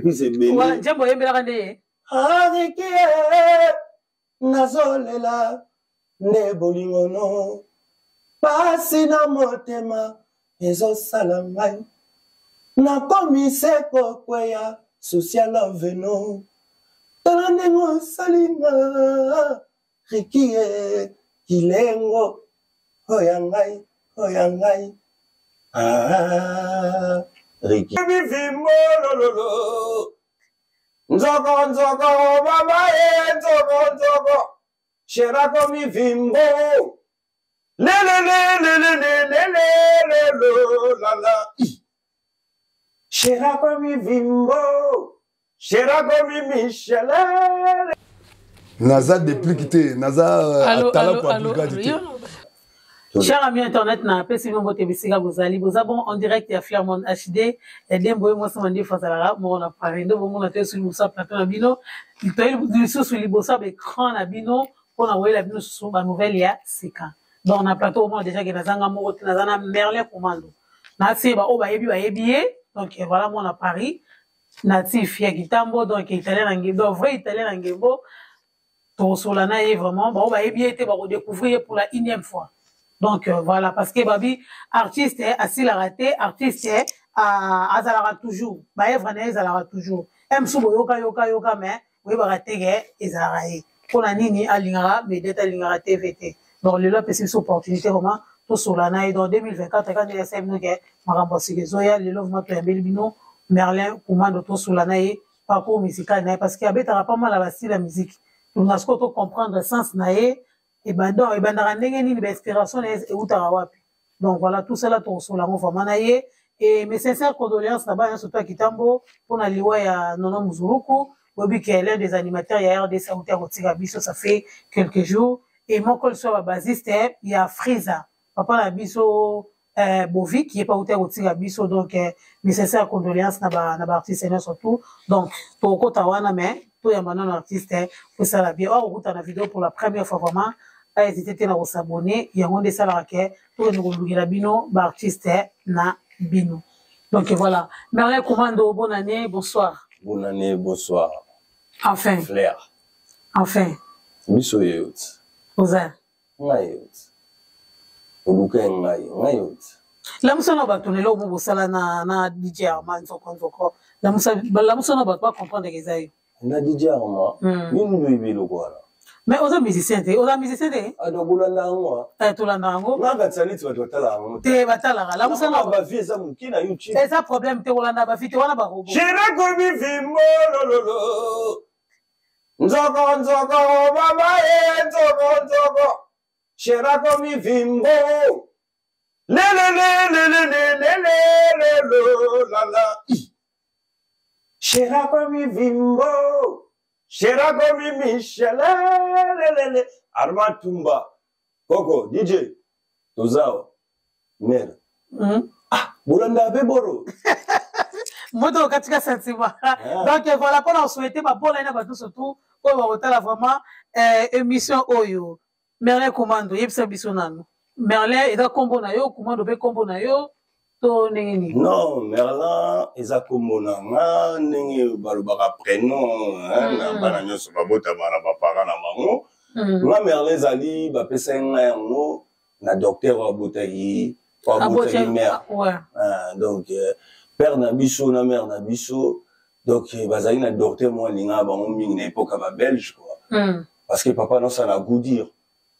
bareprise ebele. Nzembo oyembelaka nde ye. Ariki nazolela nde bolingo no pasi na motema ezosala ngai nakomi se kokweya susi ya love no tala ndenge osali nga Ricky eh, kilengo oyo ya ngai oyo ya ngai ah, Ricky Vimbolololo nzoko nzoko mama ye nzoko nzoko sherako mivimbo lelelelelelelelelo lala sherako mivimbo sherako mimishele. Naza deplique te, naza atalaku ya brigade te. Cher ami internet, na pesi bino mbote bisika bozali, boza bon en direct ya Flairmont HD edembo ye mwasi mandefu azalaka moko na Paris nde bomona toye su liboso ya plateau na bino, toye lisusu liboso ya baecran na bino mpo na koyela bino susu banouvelle ya sika. Donc na plateau omona déjà ke naza nga moko te, naza na Merlin Commando nasi ba oyo bayebi bayebi ye. Donc voilà, mwana Paris natif ya Kitambo, donc italien na ngembo, donc vrai italien na ngembo. Tokosola na ye vraiment, bao bayebi ye te bakodécouvrir ye pour la unième fois. Donc voilà, parce que babi artiste asilaka te, artiste azalaka toujours, baevre na ye ezalaka toujours mosusu boyoka yoka yoka, mais oyebaka te ke ezalaka ye mpona nini alingaka media te, alingaka TV te. Donc lelo apesi biso opportunité vraiment tosola na ye. Donc 2024 kaka ndenge asali bino ke makambo ya sika ezoya, lelo vraiment toyambeli bino Merlin Kumando, tosola na ye parcours musical na ye, parce que abetaka pas mal ya bastyle ya musique. Tolinga sikoyo tocomprendre sens na ye, ebandon ebandaka ndenge nini, bainspiration na ye eutaka wapi. Donc voilà, tout cela tokosola yango vraiment na ye. Et mes sincères condoléances na bana nyonso to ya Kitambo mpona liwa ya Nono Muzuluku. Boyebi ke l'un des animateurs ya RDC auti ya kotika biso, ça fait quelques jours. Et moko liso ya babasiste ya Friza, papa na biso Bovik, ye mpe auti ya kotika biso. Donc mes sincères condoléances na baartiste nyonso tout. Donc tokokota wana, mais toyamba nano artiste kosala bien. Oyo akokuta na video pour la première fois, vraiment ahésite te na kosabone, yango nde esalaka ke tokende kolukela bino baartiste na bino. Donc voilà, Merlin Commando, bonne année, bonsoir. Bonne année, bonsoir. Enfin. Flair. Enfin. Biso ye oti. Oza. Ngai ye oti. Oluka ye ngai, ngai ye oti. Lamusa na bato lelo omo bosala na DJ Arma nzoko nzoko. Lamusa na bato ba comprendre ke eza yo. Na DJ Arma, yo nini oyebi eloko wana? Mais oza musicien te, oza musicien te. Ah donc bolanda yango. Eh, tolanda yango. Nga katisa neti bato batala yango. Te batalaka. Lamusa na ba vie eza moke na YouTube. Eza problème te kolanda ba vie te wana ba robot. Jira komi vimbo lololo. Nzoko nzoko mama ye nzoko nzoko. Jira komi vimbo. Lelelelelelelelelo lala. Jira komi vimbo. Shera komi Michel Armand Tumba Koko DJ tozawa mère. Ah bolanda pe boro. Moto okatika sentiment. Donc voilà, mpona osouhaite babola na bato surtout oyo bakotala vraiment émission oyo. Merlin Commando, yebisa biso nano. Merlin eza kombo na yo, Commando mpe kombo na yo to ndenge nini? Non, Merlin eza kombo na nga ndenge balobaka prénom na bana nyonso babotama na baparent na bango. Nga Merlin ezali bapesaki ngai yango na docteur oyo abotaki mère. Donc père na biso na mère na biso, donc bazalaki na docteur moko alingaka bango mingi na époque ya babelge quoi. Parce que papa nosala na Goudir.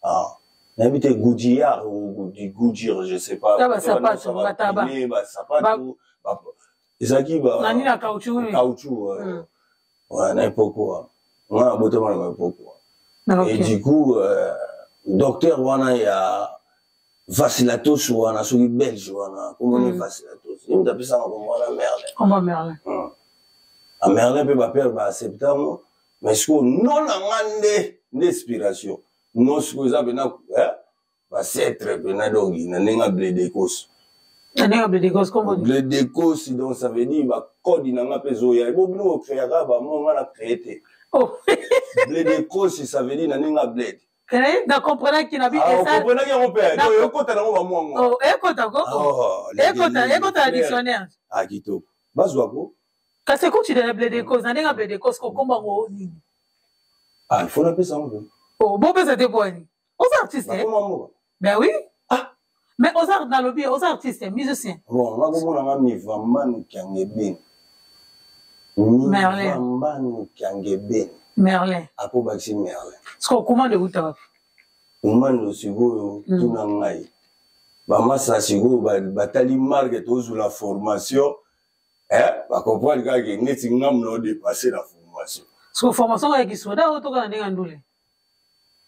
Ah, nayebi te Goodyear ou Goodyear, je sais pas. Basapatu, bataba. Basapatu, ezalaki ba nani na caoutchouc. Caoutchouc, ouais, na époque wana. Nga nabotama na époque wana. Et du coup, docteur wana ya Vasilatos wana, soki belge wana, komoni Vasilatos. Ye moto apesanga kombo wana Merlin. Kombo Merlin. A Merlin mpe bapere baaccepte yango. Mais sikoyo no na nga nde nde inspiration. No sikoyo eza pena bacetre pena donc na ndenge ya bledekos. Na ndenge ya bledekos kombo. Bledekos, donc ça veut dire ba code na nga mpe ezoya. Ebo bino bocréaka bamo nga na créé te. Oh. Bledekos ça veut dire na ndenge ya bled. Na comprenaki na bi. Ah, comprenaki yango mpe. Donc ekota nango ba mwango. Oh, ekota ko. Oh, ekota, ekota na dictionnaire. Ah kitoko. Bazwa ko. Kasi ekoti na Bledecos, na ndenge ya Bledecos kokomba ngo nini? Ah, il faut napesa yango. Oh, bopesa te pwani. Oza artiste? Bakoma mboka. Ben oui. Ah. Mais oza nalobi oza artiste, musicien. Bon, nga komona nga Mivambanu Kiangebeni. Merlin. Mivambanu Kiangebeni. Merlin. Apo bakisi Merlin. Siko commande euta wapi? Commande sikoyo mm. tuna ngai. Bamasa sikoyo batali marque tozula formation eh ba comprendre kaka ke neti nga mna o dépasser la formation. Siko formation ya kisoda oyo toka na ndenge ya ndule.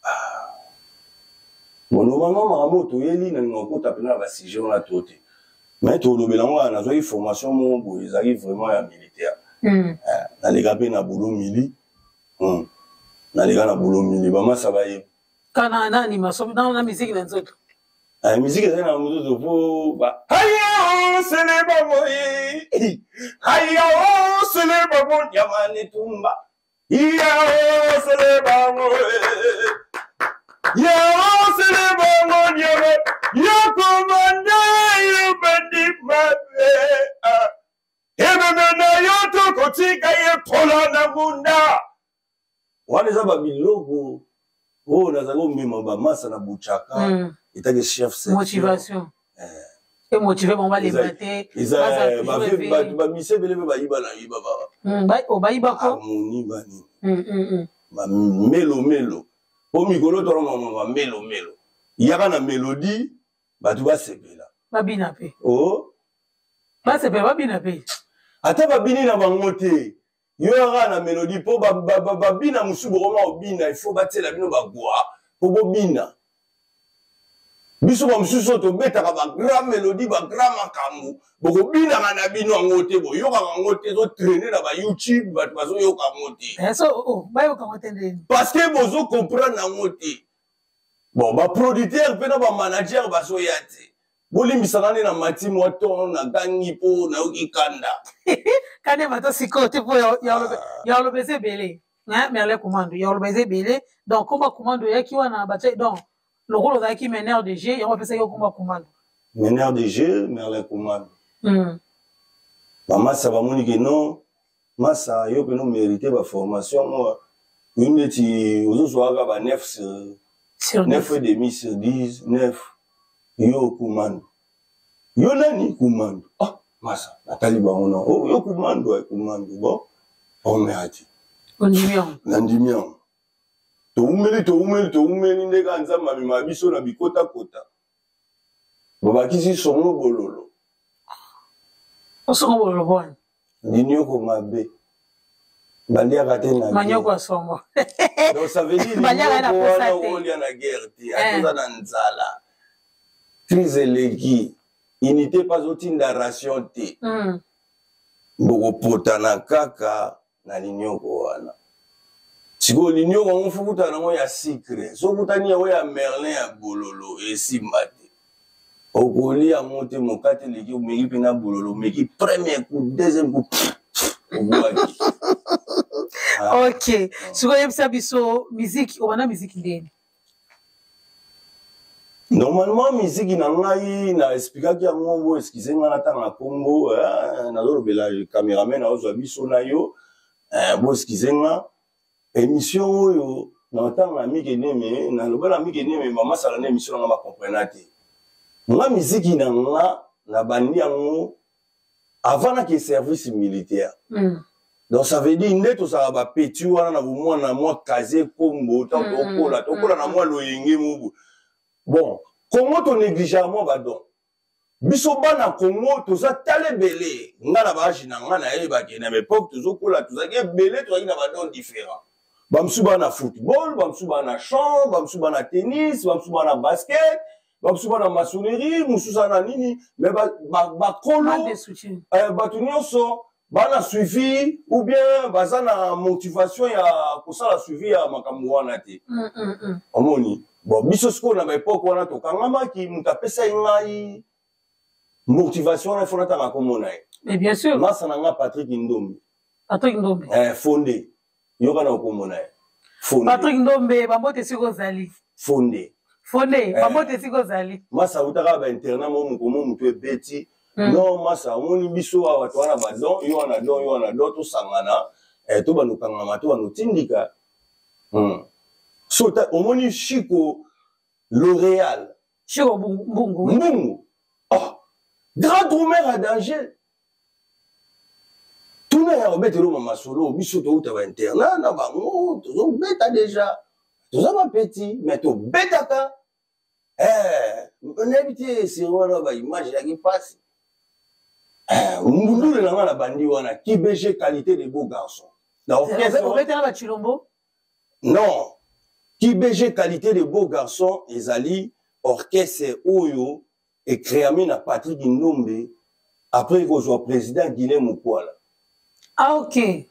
Ah. Bon, normalement makambo oyo toyeli na linga kokota mpenza na basujet wana to te mais tolobela yango kaka nazwaki formation moko boye ezalaki vraiment ya militaire mm. eh, naleka mpe na boulot mili mm. naleka na boulot mili bamasa bayebi kana na animation na, na musique na nzoto ah, musique ezali na nzoto mpo ba haya sele bango haya sele bango nyama netumba iya sele bango ya sele bango nyama yokomanda yobandi mabe ah. Ebembe na yo tokotika ye pola na ngunda wana eza babiloko oyo nazali komema bamasa na buchaka mm. etake chef motivation eh. emotive bango balemba te bamise ebele mpe bayiba na yiba hmm, bayibako harmonie banini hmm, hmm, bamelomelo mpo mikolo tolomama bamelomelo yaka na melodie bato basepela babina mpe oh. basepela babina mpe ata babini na bango te yo yaka na melodie mpo babina mosusu bokoma kobina ifo batiela bino bagwa mpo bobina biso bamosusu oyo tobetaka bagrand melodie bagrand makambo bokobinaka na bino yango te boyokaka yango te ezotraine na bayoutube bato bazoyoka yango te eh, oh, oh, parce que bozokomprendre yango te bon baproducteur mpe na bamanager bazoya te bolimbisaka nde na mati mwa ton nagangi mpo nayoki kanda kanda emata sikoyo te mpo ya oloba eza ebele merle commando ya oloba eza ebele donc komba commando eyaki wana batia donc lokola ozalaki meneur de jeu yango bapesaki yo komba commando meneur de jeu merle commando mm. bamasa bamoni ke non masa yo pena omerite baformation yango yo neti ozozwaka ba 9 sur 9 et demi sur 10 9 yo kumando yo nani kumando ah masa natali bango na oh, yo kumando ay kumando bon omerati nandimi yango towumeli towumeli towumeli nde kaka nzambe amema biso na bikotakota Babakisi songo bololo. Osongo bololo bwani? Linioko mabe. Baliaka te na Manyoko ya songo. Donc ça veut dire baliaka na posa te. Olia na guerre te. Eh. Atoza na nzala. Crise eleki. Unité pas otinda ration te. Mm. Bokopotana kaka na linioko wana sikoyo linioko yango fo kutana yango ya sikre so okutani yango ya merlin ya bololo esimba te okolia yango te mokate eleki omeki mpe na bololo omeki premier coup deuxième coup obwaki ah. ok sikoyo yebisa biso miziki obanda miziki ndeni Normalement miziki na ngai na explikaki yango bo excuse ngai natanga nkombo eh, nazolobela cameraman aozwa biso na yo eh, bo excuse nga émission oyo na ntanga mike neme naloba na mike neme mamasala na émission na nga bakomprena te nga miziki na nga nabandi yango avant nake service militaire mm. donc ça veut dire nde tozalaka bapeti wana na bomwana mwa kaze kombo ntango mm. tokola tokola na mm. mwa loyenge mobu bon kongo tonegligeaka mwa badon biso bana kongo toza tala ebele nga na baage na nga nayebake na baepoke tozokola tozalaki ebele tozalaki na badon différent bamosusu bana na football bamosusu bana na champ bamosusu bana tennis bamosusu bana basket bamosusu bana maçonnerie mosusu ana nini mais bakolo eh, bato nyonso bana suivi ou bien baza na motivation ya kosala suivi ya makambo wana te mm, mm, mm. omoni bon biso sikoyo na baepoke wana tokangamaki moto apesai ngai motivation wana ifo natanga kombo na ye masa na ngai patrik ndombe patrik ndombe eh, fonde yoka na okombo na ye fonde patrik ndombe bambote esika ozali fonde fonde eh. bambote esika ozali masa awutaka bainternat mo mokomo motu ebeti. Non, masa, omoni biso awa to wana ba don, yo wana don, yo wana don, tosangana, eh, to bando kangama, to bando tindika. So ta, omoni Chico L'Oréal. Chico Mbungu. Mbungu. Oh, grand drummer à danger. Tuna ya obetelo mama solo, biso touta ba internat na bango, tozobeta déjà. Toza ba petit, mais tobetaka. Eh, nayebi te seri wana ba image eyaki mpasi. Eh, mbundule na nga na bandi wana KBG qualité de beau garçon. Na orchestre. Obetela ba Chilombo? Non. KBG qualité de beau garçon ezali orchestre oyo ecréami na Patrick Ndombe après kozwa président Guinée Mukwala. Ah ok.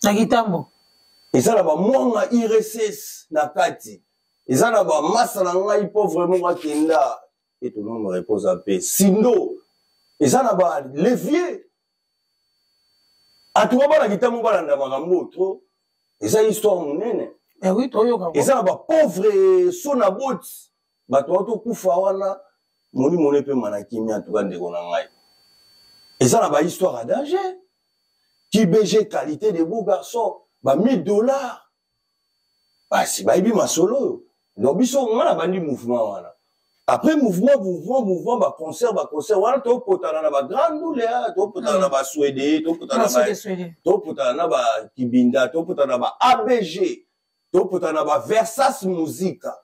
Na kitambo. Eza na ba mwanga IRSS na kati. Eza na ba masa na ngai pauvre moko akenda et tout le monde repose en paix. Sindo eza na ba levier. Atuka bana kitambo balanda makambo trop. Eza histoire monene. Eh oui, toyoka. Eza na ba pauvre sona bot. Bato bato kufa wana molimo ne pema na kimia en tout cas ndeko na ngai. Eza na ba histoire à danger. KBG qualité de beau garçon ba 1000 $. Basi bayebi masolo oyo. Donc biso nga na bandi mouvement wana. Après mouvement, mouvement, mouvement, ba concert, ba concert wana topotana na ba grande douleur, topotana na ba Suède, topotana na ba topotana na ba Kibinda, topotana na ba ABG, topotana na ba Versas Musica.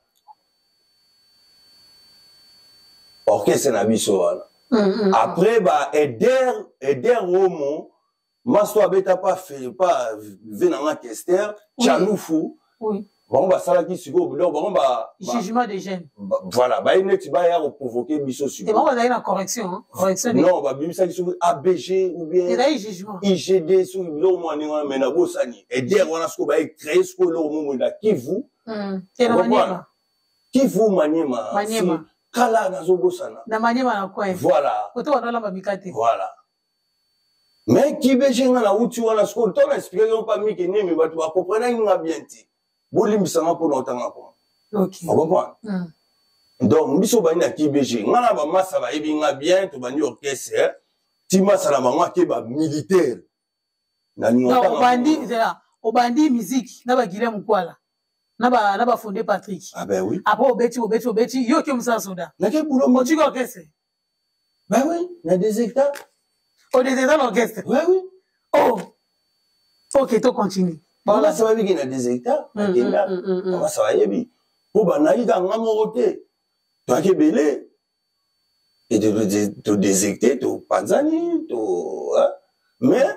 Orchestre na biso wana. Après ba Eder, Eder Romo, Masto abeta pa fe pa ve na nga Kester, Chalufu. Oui. Bango basalaki sikoyo donc bango ba jugement des jeunes. Ba, voilà, ba neti ba ya ko provoquer biso sikoyo. Et bango bazali na correction, hein? Correction. Non, ba bimisaki soki ABG ou bien ezali jugement. IGD soki biloko mwa ndenge wana mais na bosani. Eder wana sikoyo ba créer sikoyo eloko moko na Kivu. Te na Maniema. Kivu Maniema. Maniema. Kala nazobosana. Na Maniema na coin. Voilà. Koto wana olamba mikate. Voilà. Mais KBG nga na uti wana sikoyo ntango na expliquaki yango mpa mike nemi bato bakomprenaki nga bien te. Bolimbisa nga mpona otanga koma. Okomprendre? Donc biso bandi na KBG nga na bamasa bayebi nga bien tobandi orchestre ti masa na bango ake ba militaire. Na ninga obandi zela obandi musique na ba Guilhem Mukwala na ba na ba Fondé Patrick. Ah ben oui. Après obeti obeti obeti yo ke musala soda. Na ke boulot. Otiki orchestre. Ben oui, na des hectares. Au des hectares l'orchestre. Oui, oui. Oh. Ok, to continue. Voilà, ça va bien na des hectares, na kenda. Voilà, ça va yebi. Po ba nayi ka nga moko te. To akebele. Et to déserté, to panzani, to hein. Mais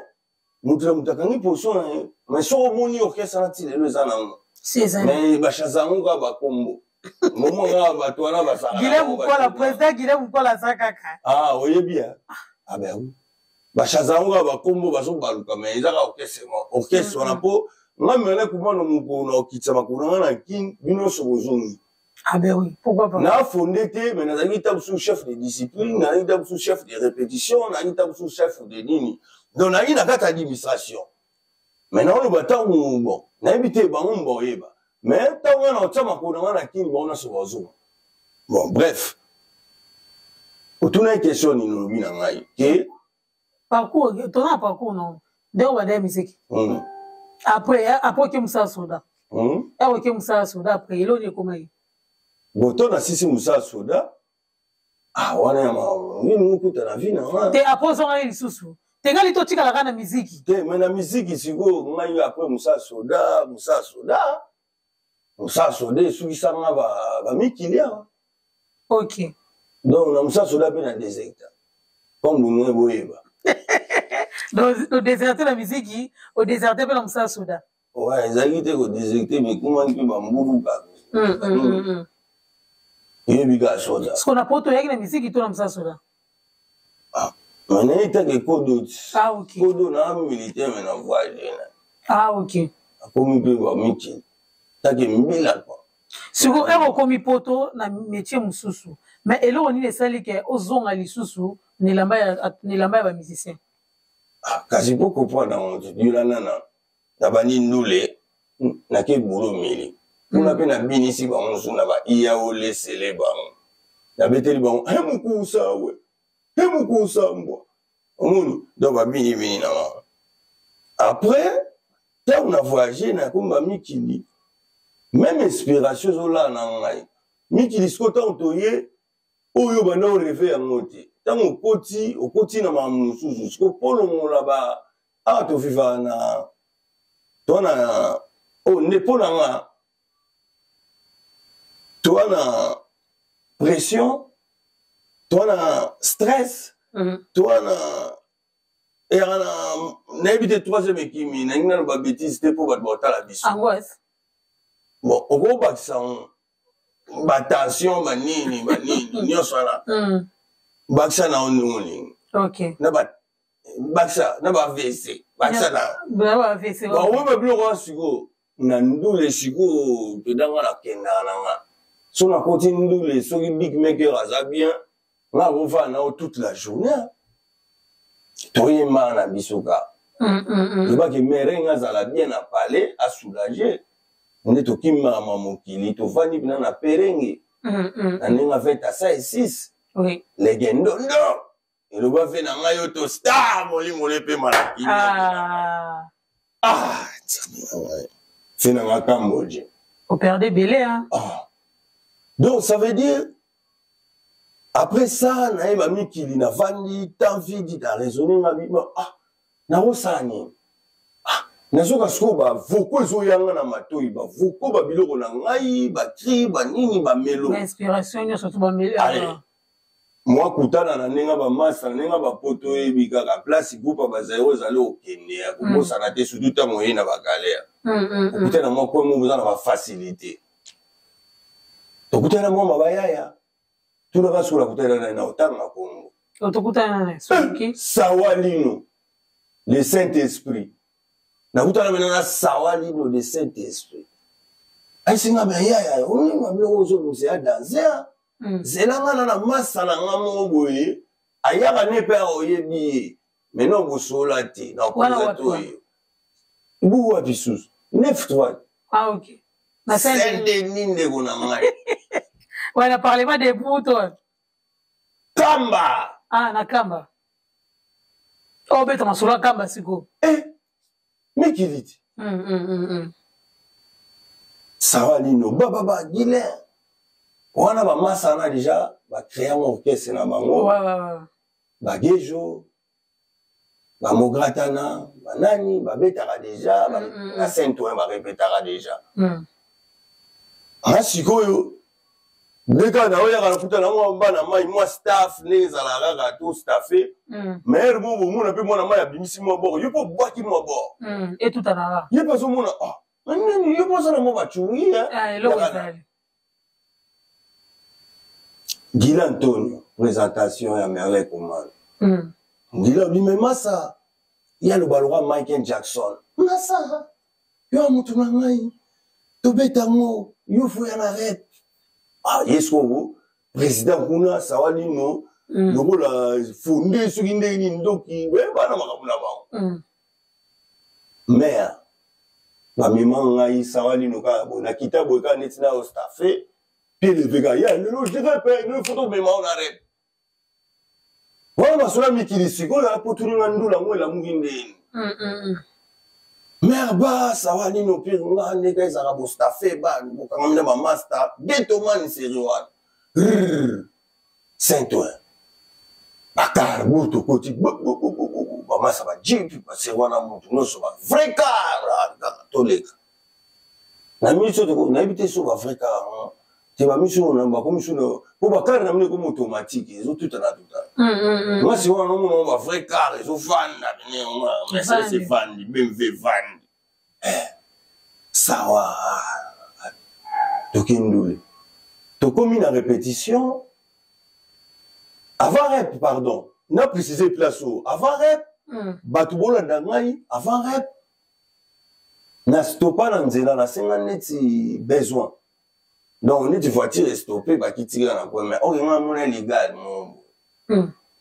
mutu na mutu akangi position na ye. Mais soko omoni orchestre na ti lelo eza nango. Mais bashaza yango kaka bakombo. Momo nga bato wana basala. Guilhem Mukwala, président Guilhem Mukwala aza kaka. Ah, oyebi hein. Ah ben oui. Bashaza yango kaka bakombo bazobaluka mais eza kaka orchestre moko. Orchestre wana po nga mele kumano mokolo na okitisa makolo na nga na kin bino nyonso bozongi. Ah ben oui, pourquoi pas. Na fondé te, mais nazalaki ta mosusu chef de discipline, nazalaki ta mosusu chef de répétition, nazalaki ta mosusu chef de nini. Donc nazalaki na kati ya administration. Mais naoloba ntango bon, nayebi te bango mba oyeba. Mais ntango nga na otia makolo na nga na kini bango nyonso bazonga. Bon, bref. Otunaki question nini olobi na ngai ke parcours, toza na parcours non. Ndenge obanda musique. Après, après oke mosala soda. Oke mosala soda après eloni ekomaki. Bon, to na sisi mosala soda. Ah, wana ya nini okuta na vie na nga. Te après ozongaki lisusu. Te ngai totikala kaka na musique. Te, mais na musique sikoyo ngai après mosala soda, mosala soda. Mosala soda esukisa nga ba mikili awa. Ok. Donc na mosala soda mpe na déserta. Comme bolingo boyeba. Donc odéserte na musique, odéserte mpe na mosala soda. Ouais, ezalaki te kodéserte mais ekomaki mpe bambulu kaka. Oyebi kaka soda. Parce qu'on a poto oyaki na musique to na mosala soda. Ah, mais nayebi take kodo. Ah, ok. Kodo na militaire mais na voyage na. Ah, ok. Akomi mpe bamikili. Take mbila quoi. Siko ero okomi poto na métier mosusu. Mais eloko nini esali ke ozonga lisusu na elamba ya ba musicien? Ah, kasi po comprendre yango te. Yolanda na na bandi ndule nake boulot mili. Kuna mpe nabinisi bango mosusu na ba iya olesele bango. Nabeteli bango, he mokusa we. He mokosambwa omoni donc babinibini na nga. Après ntango na voyage nakomi bamikili, même inspiration ezolala na ngai mikili. Sikoyo ntango toye oyo banda oreve yango te, ntango okoti okoti na makambo mosusu. Sikoyo mpo longola ba awa tovivaka na to na oyo nde mpo na nga toa na pression, toa na stress, toa na eyaka na nayebi te. Troisième ekimi nalingi naloba bétise te mpo bato bakotala biso. Angoisse. Bon, okobakisa yango batension, banini banini nyonso wana, bakisa na yo ndenge olingi. Na bakisa na ba VC, bakisa na baoyeba biloko wana. Sikoyo na ndule, sikoyo mpenza nga nakendaka na nga so nakoti ndule, soki big maker aza bien, nga akovanda na yo toute la journée, toyembaka na biso kaka. Lobaki mere nga azala bien na palais, asoulage nde tokimaka ma mokili, tovandi mpena na perenge na ndenge avete asa e6 lege ndondo eloba ve na ngai yo to star molimo na epema na kimia. Ah. Ah, nzambe na ngai, fe na nga kamboje. Operde ebele, hein? Ah. Donc ça veut dire après ça nayeba mikili, navandi temps vide, na raisonne nga bima, ah, nakosala nini? Ah, nazoka sikoyo bavoko ezoyanga na matoi, bavoko babiloko na ngai, bacri banini bamelo. Inspiration nyonso to bamelo. Allez, mwa kutana na ndenge bamasa, na ndenge bapoto, oyebi kaka place groupe ya bazairo ezali, okende ya kobosana te, surtout ntango oyei na bagalere, okutana mwa coin moko boza na bafacilité. Tokutana na mwa mabayaya tunaka soki nakutana na na otanga kongo. Tokutana na soki Sawalino le Saint Esprit, nakutana mena na Sawalino le Saint Esprit, ayesinga bayaya oninga biloko ozobimisa ya danser. Zela nga na masa na nga moko boye ayaka ne mpe awa, oyebi ye maintenant, bosola te na Wana oprésente wapi? Oyo bu wapi susu 9 3. Ah, ok, na Saint Saint Denis, ndeko na ngai. Wana parlement debout to? Kamba. Ah, na Kamba, obeta masolo ya Kamba sikoyo. Eh, mikili ti Sawalino bababa Guilin wana, bamasa wana déjà bacréa ngo orchestre na bango. Ouais. Bagejo, bamogratana, banani babetaka déjà na Saint Ouen, barepetaka déjà. Nga sikoyo nde kaka naoyaka nakuta nango bana mai, mwa staff ndenge ezalaka kaka to staffe. Mais mo bomona mpe mwana mai abimisi mwa bord, yo mpe obwaki mwa bord. Etutanaka. Ye mpe azomona, ah, nini, yo mpe oza na mwa bacuri. Ah, eloko ezali. Gila Antonio, présentation ya Merlin Commande. Gila obime masa ye aloba lokwa Michael Jackson, masa yo ya motu na ngai, tobeta yango yo foya na rep. Ah, ye sikoyo président kuna Sawalino lokola fonde soki ndenge nini ndoki bana makambo na bango. Mare bamema ngai Sawalino kaka boye, nakita boye kaka neti na ostaffe pied levé kaka ya lelo je rep lelo foto omema o na rep wana masolo ya mikili. Sikoyo apotuni nga ndula yango elamuki ndeni. Mare ba Sawalino pire nga ndeka ezalaka bostafe ba bokangami na bamaster getomani seri wana. Rrr. Saint Ouen bakar bour tokoti bamasa bajeep baseri wana, motu nyonso ba vrai car kaka toleka na miso, nayebi te so ba vrai car yango te, bamiso bakomi so po bakare na mino ekomi automatique, ezotutana tutana. Nga sikoyo nanomona ngo ba vrai car ezofanda pene, Mercedes evandi, BMW evandi. Eh, sawa tokendule, tokomi na répétition avant rep. Pardon, na préciser place oyo avant rep. Bato bolanda ngai, avant rep na stopa na nzela, nasenga neti besoin, donc neti voiture estope, bakitika na coin, mais oke nga mona légal mo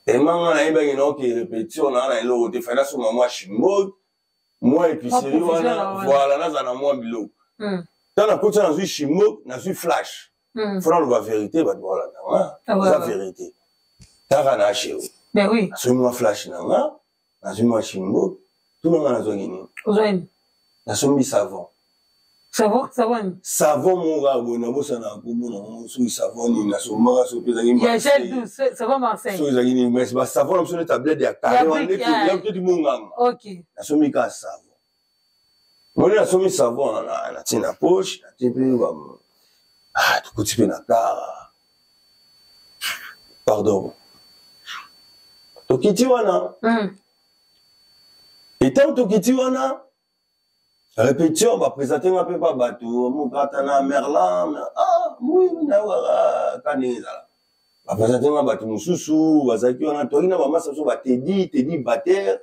tellement nga nayebaki na oke répétition naa na eloko te, fai nasomba mwa shimbog, mwa épicerie wana, voilà, nazala na mwa biloko. Ntango nakoti, nazwi shimbog, nazwi flash. Fo naloba vérité, bato baolanda nga, eza vérité. Taka na asheo. Ben oui. Nasombi mwa flash na nga, nazwi mwa chimbo, tuna nga nazwaki nini? Ozwaki nini? Nasombi savon. Savon, savon nini? Savon moko kaka boye nabosana nkombo na yango soki savon nini nasombaka soki mpe ezalaki Ya gel douce, savon Marseille. Soki ezalaki nini mais ba savon na biso nde tablette ya carré wana neti monganga. Ok. Nasombi kaka savon. Moni nasombi savon wana natie na poche, natie mpe ba ah tokoti mpe na car. Pardon. Tokiti wana. Etant tokiti wana répétition ba présenter nga mpe pa bato mokata na merlan ah oui nayokaka ka ndenge ezala ba présenter nga bato mosusu bazalaki wana toyaki na bamasa biso batedi tedi bater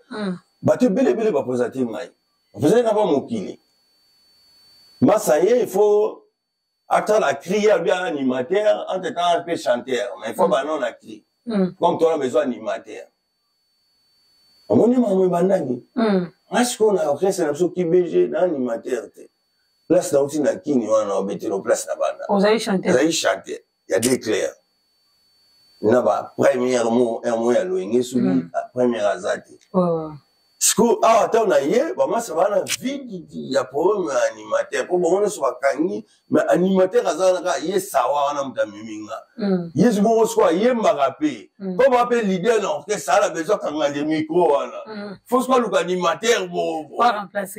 bato ebele ebele ba présenter ngai ba présenter nga pa mokili masa ye il faut atala cri alobi animateur entre temps mpe chanteur mais il faut bana na cri comme tona besoin animateur omoni makambo ebandaki nga sikoyo na orchestre na biso kibg na animateur te place nauti na kini wana obetelo place na banda ozali chanteur ozali chanteur ya deux clair na ba première mo un mo ya loyenge soki première aza te sikoyo awa ntango na ye bamasa bana vide ya problème ya animateur mpo bango nyonso bakangi mais animateur aza wana kaka ye sawa wana moto amemi nga ye sikoyo sikoyo ayembaka mpe mpo ba mpe leader na orchestre ala besoin akanga nde micro wana fo sikoyo aluka animateur moko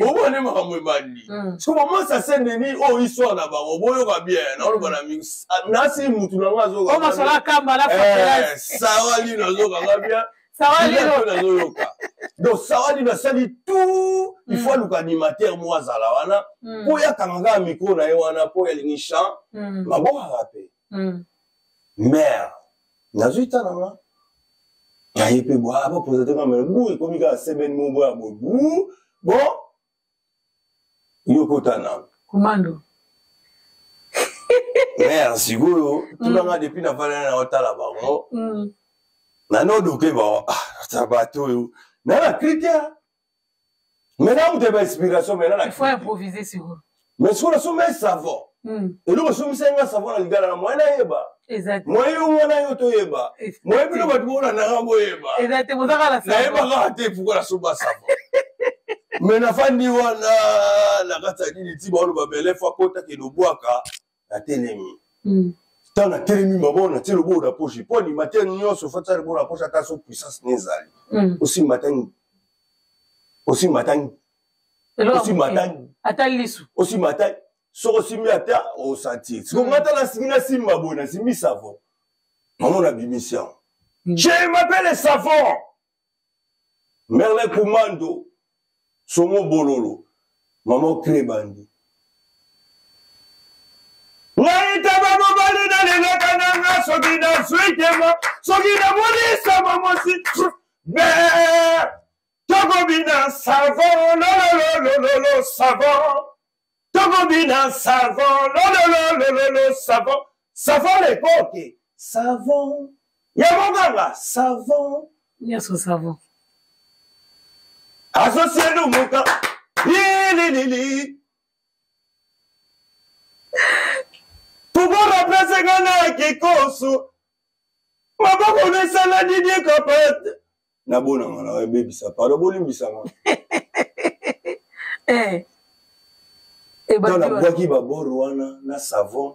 omona makambo ebandi sikoyo bamasa saint denis oyo histoire na bango boyoka bien naoloba na nasi mutu na nga azoka sawa lino azokanga bien nazoyoka donc sawa lino asali tout il faut aluka animateur moko azala wana mpo ye akanga kaka micro na ye wana mpo ye alingi chant mabokaka mpe mare nazwi ta na nga naye mpe bwa bapresente nga mene bu ekomi kaka semaine moko boya boye bu bon yo kota na komando mare sikoyo tuna nga depuis nafandana na otala bango nanodoke bango ata bato oyo na na critère mais na moto ya bainspiration mais na na il faut improviser sikoyo mais sikoyo nasombi savon eloko esombisa nga savon na lingala na moyen nayeba moyen yo nga na yo toyeba moyen bino bato bolandaka boyeba nayeba kaka te pourquoi nasomba savon mais nafandi wana na kati ya nini ti baoloba bele fo akota kende obwaka natelemi ntango natelemi maboko natie loboko na poche mpo animateur nyonso fo atia loboko na poche ata so puissance ne ezali osimba ata osimba ata osimba ata ata lisu osimba ata soki osimbi ata osentir siko nga ata nasingi nasimba boye nasimbi savon mama nabimisi yango je m'appelle savon merlin kumando songo bololo mama cri ebandi ngai taba mobali nalelaka na nga soki nazwi tema soki namoni sama mwasi be tokobina savon lololololo savon tokobina savon lololololo savon savon lekoke savon ya monganga savon nyonso savon asosielumuka ililili pourquoi remplace nga na kikosu maboko nesala didie kapate nabonanga na ebebisa pardon bolimbisanga ntango nabwaki babor wana na savon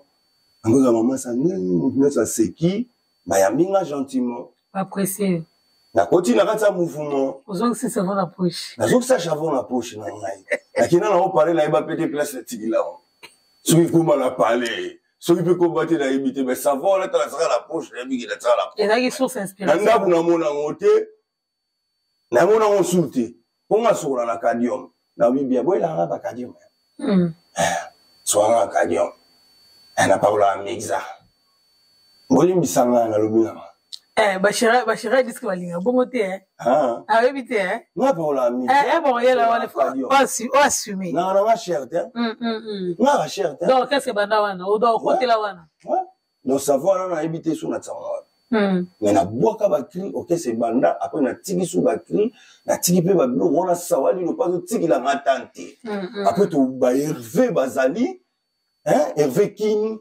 yango mama sa nini moto nyonso aseki bayambi nga gentiment apprécié nakoti na kati ya mouvement ozongisi savon na poche nazongisa savon na poche na ngai nakenda nango pale nayeba pe te place natikila yango soki ekoma na pale soki mpe komba te nayebi te mais savon wana tala nazaka na poche nayebi ke natika na poche ezalaki source inspiration na ndako namona yango te namona yango su te mpo nga sokola na cadium nayebi bien boyelaka nga bacadium sokola nga cadium napakolaka mixa bolimbisa nga nalobi nanga Eh, bashira bashira disque balinga bongo te eh. Ah. Ayebi te eh. Nga pakola mixa. Eh, bon yela wana faut assumer. Nga na nga cher te. Nga ka cher te. Donc qu'est-ce que banda wana? Odo okotela wana. Ouais. Donc savoir wana nayebi te so na tsango wana. Mais nabwaka bacri orchestre ebanda après natiki so bacri natiki mpe babiloko wana sawa lino mpo azotikilanga tan te après to ba herve bazali hein herve king.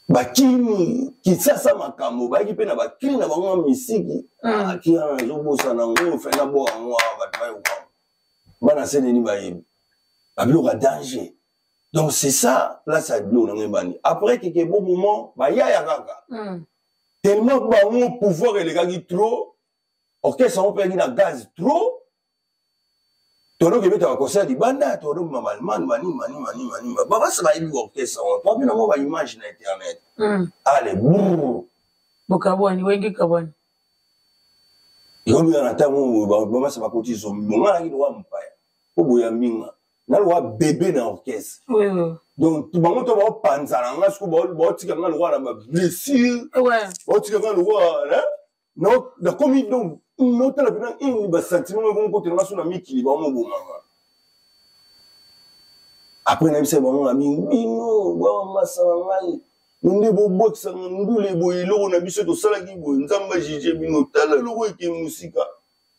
Bakimi Kisasa makambo bayaki mpe na bakili na bango ya misiki. Ah, ki wana nazobosana yango fe naboka yango awa bato bayoka bana seneni bayebi babiloko ya danger. Donc c'est ça place ya biloko nango ebandi. Après keke bon moment bayaya kaka tellement bango pouvoir elekaki trop, orchestre yango mpe yaki na gaz trop. Toloki ebetaka concert libanda, tolobima baallemagne banini banini banini banini, babasi bayebi orchestre wana, toapi nango baimage na internet. Ale brr. Bokabwani, Wenge kabwani. Ekomi na ntango babasi bakoti zombi bonga naki lowa mopaya po boyambi nga na lowa bebe na orchestre. Donc bango to baopanzana nga siko, baotika nga lokola na bablessure, baotika nga lokola nakomi. Donc notala mpena ini basentiment moko ekokotela nga so na mikili baomobomanga. Après nayebisa bango na bino bamasa na ngai nde bobwakisanga ndule boye, eloko na biso tosalaki boye, Nzambe ajuge bino. Tala eloko eke mosika,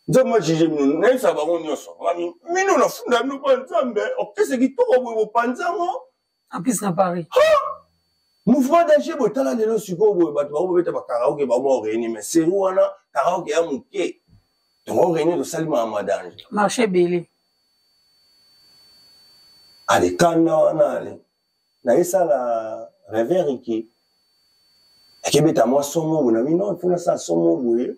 Nzambe ajuge bino. Nayebisa bango nyonso ngami bino nafunda bino mpa Nzambe, orchestre kitoko boye bopanzi yango. En plus na Paris. Mouvement danger boye. Tala lelo sikoyo boye bato bango bobeta bakaraoke, bango baoréuni, mais seri wana karaoke ya moke, tongo réuni tosali makambo ya danger. Marché ebele. Ale kanda wana, ale nayesala rever eke ekebeta mwa somo boye na bino, ifo nasala somo boye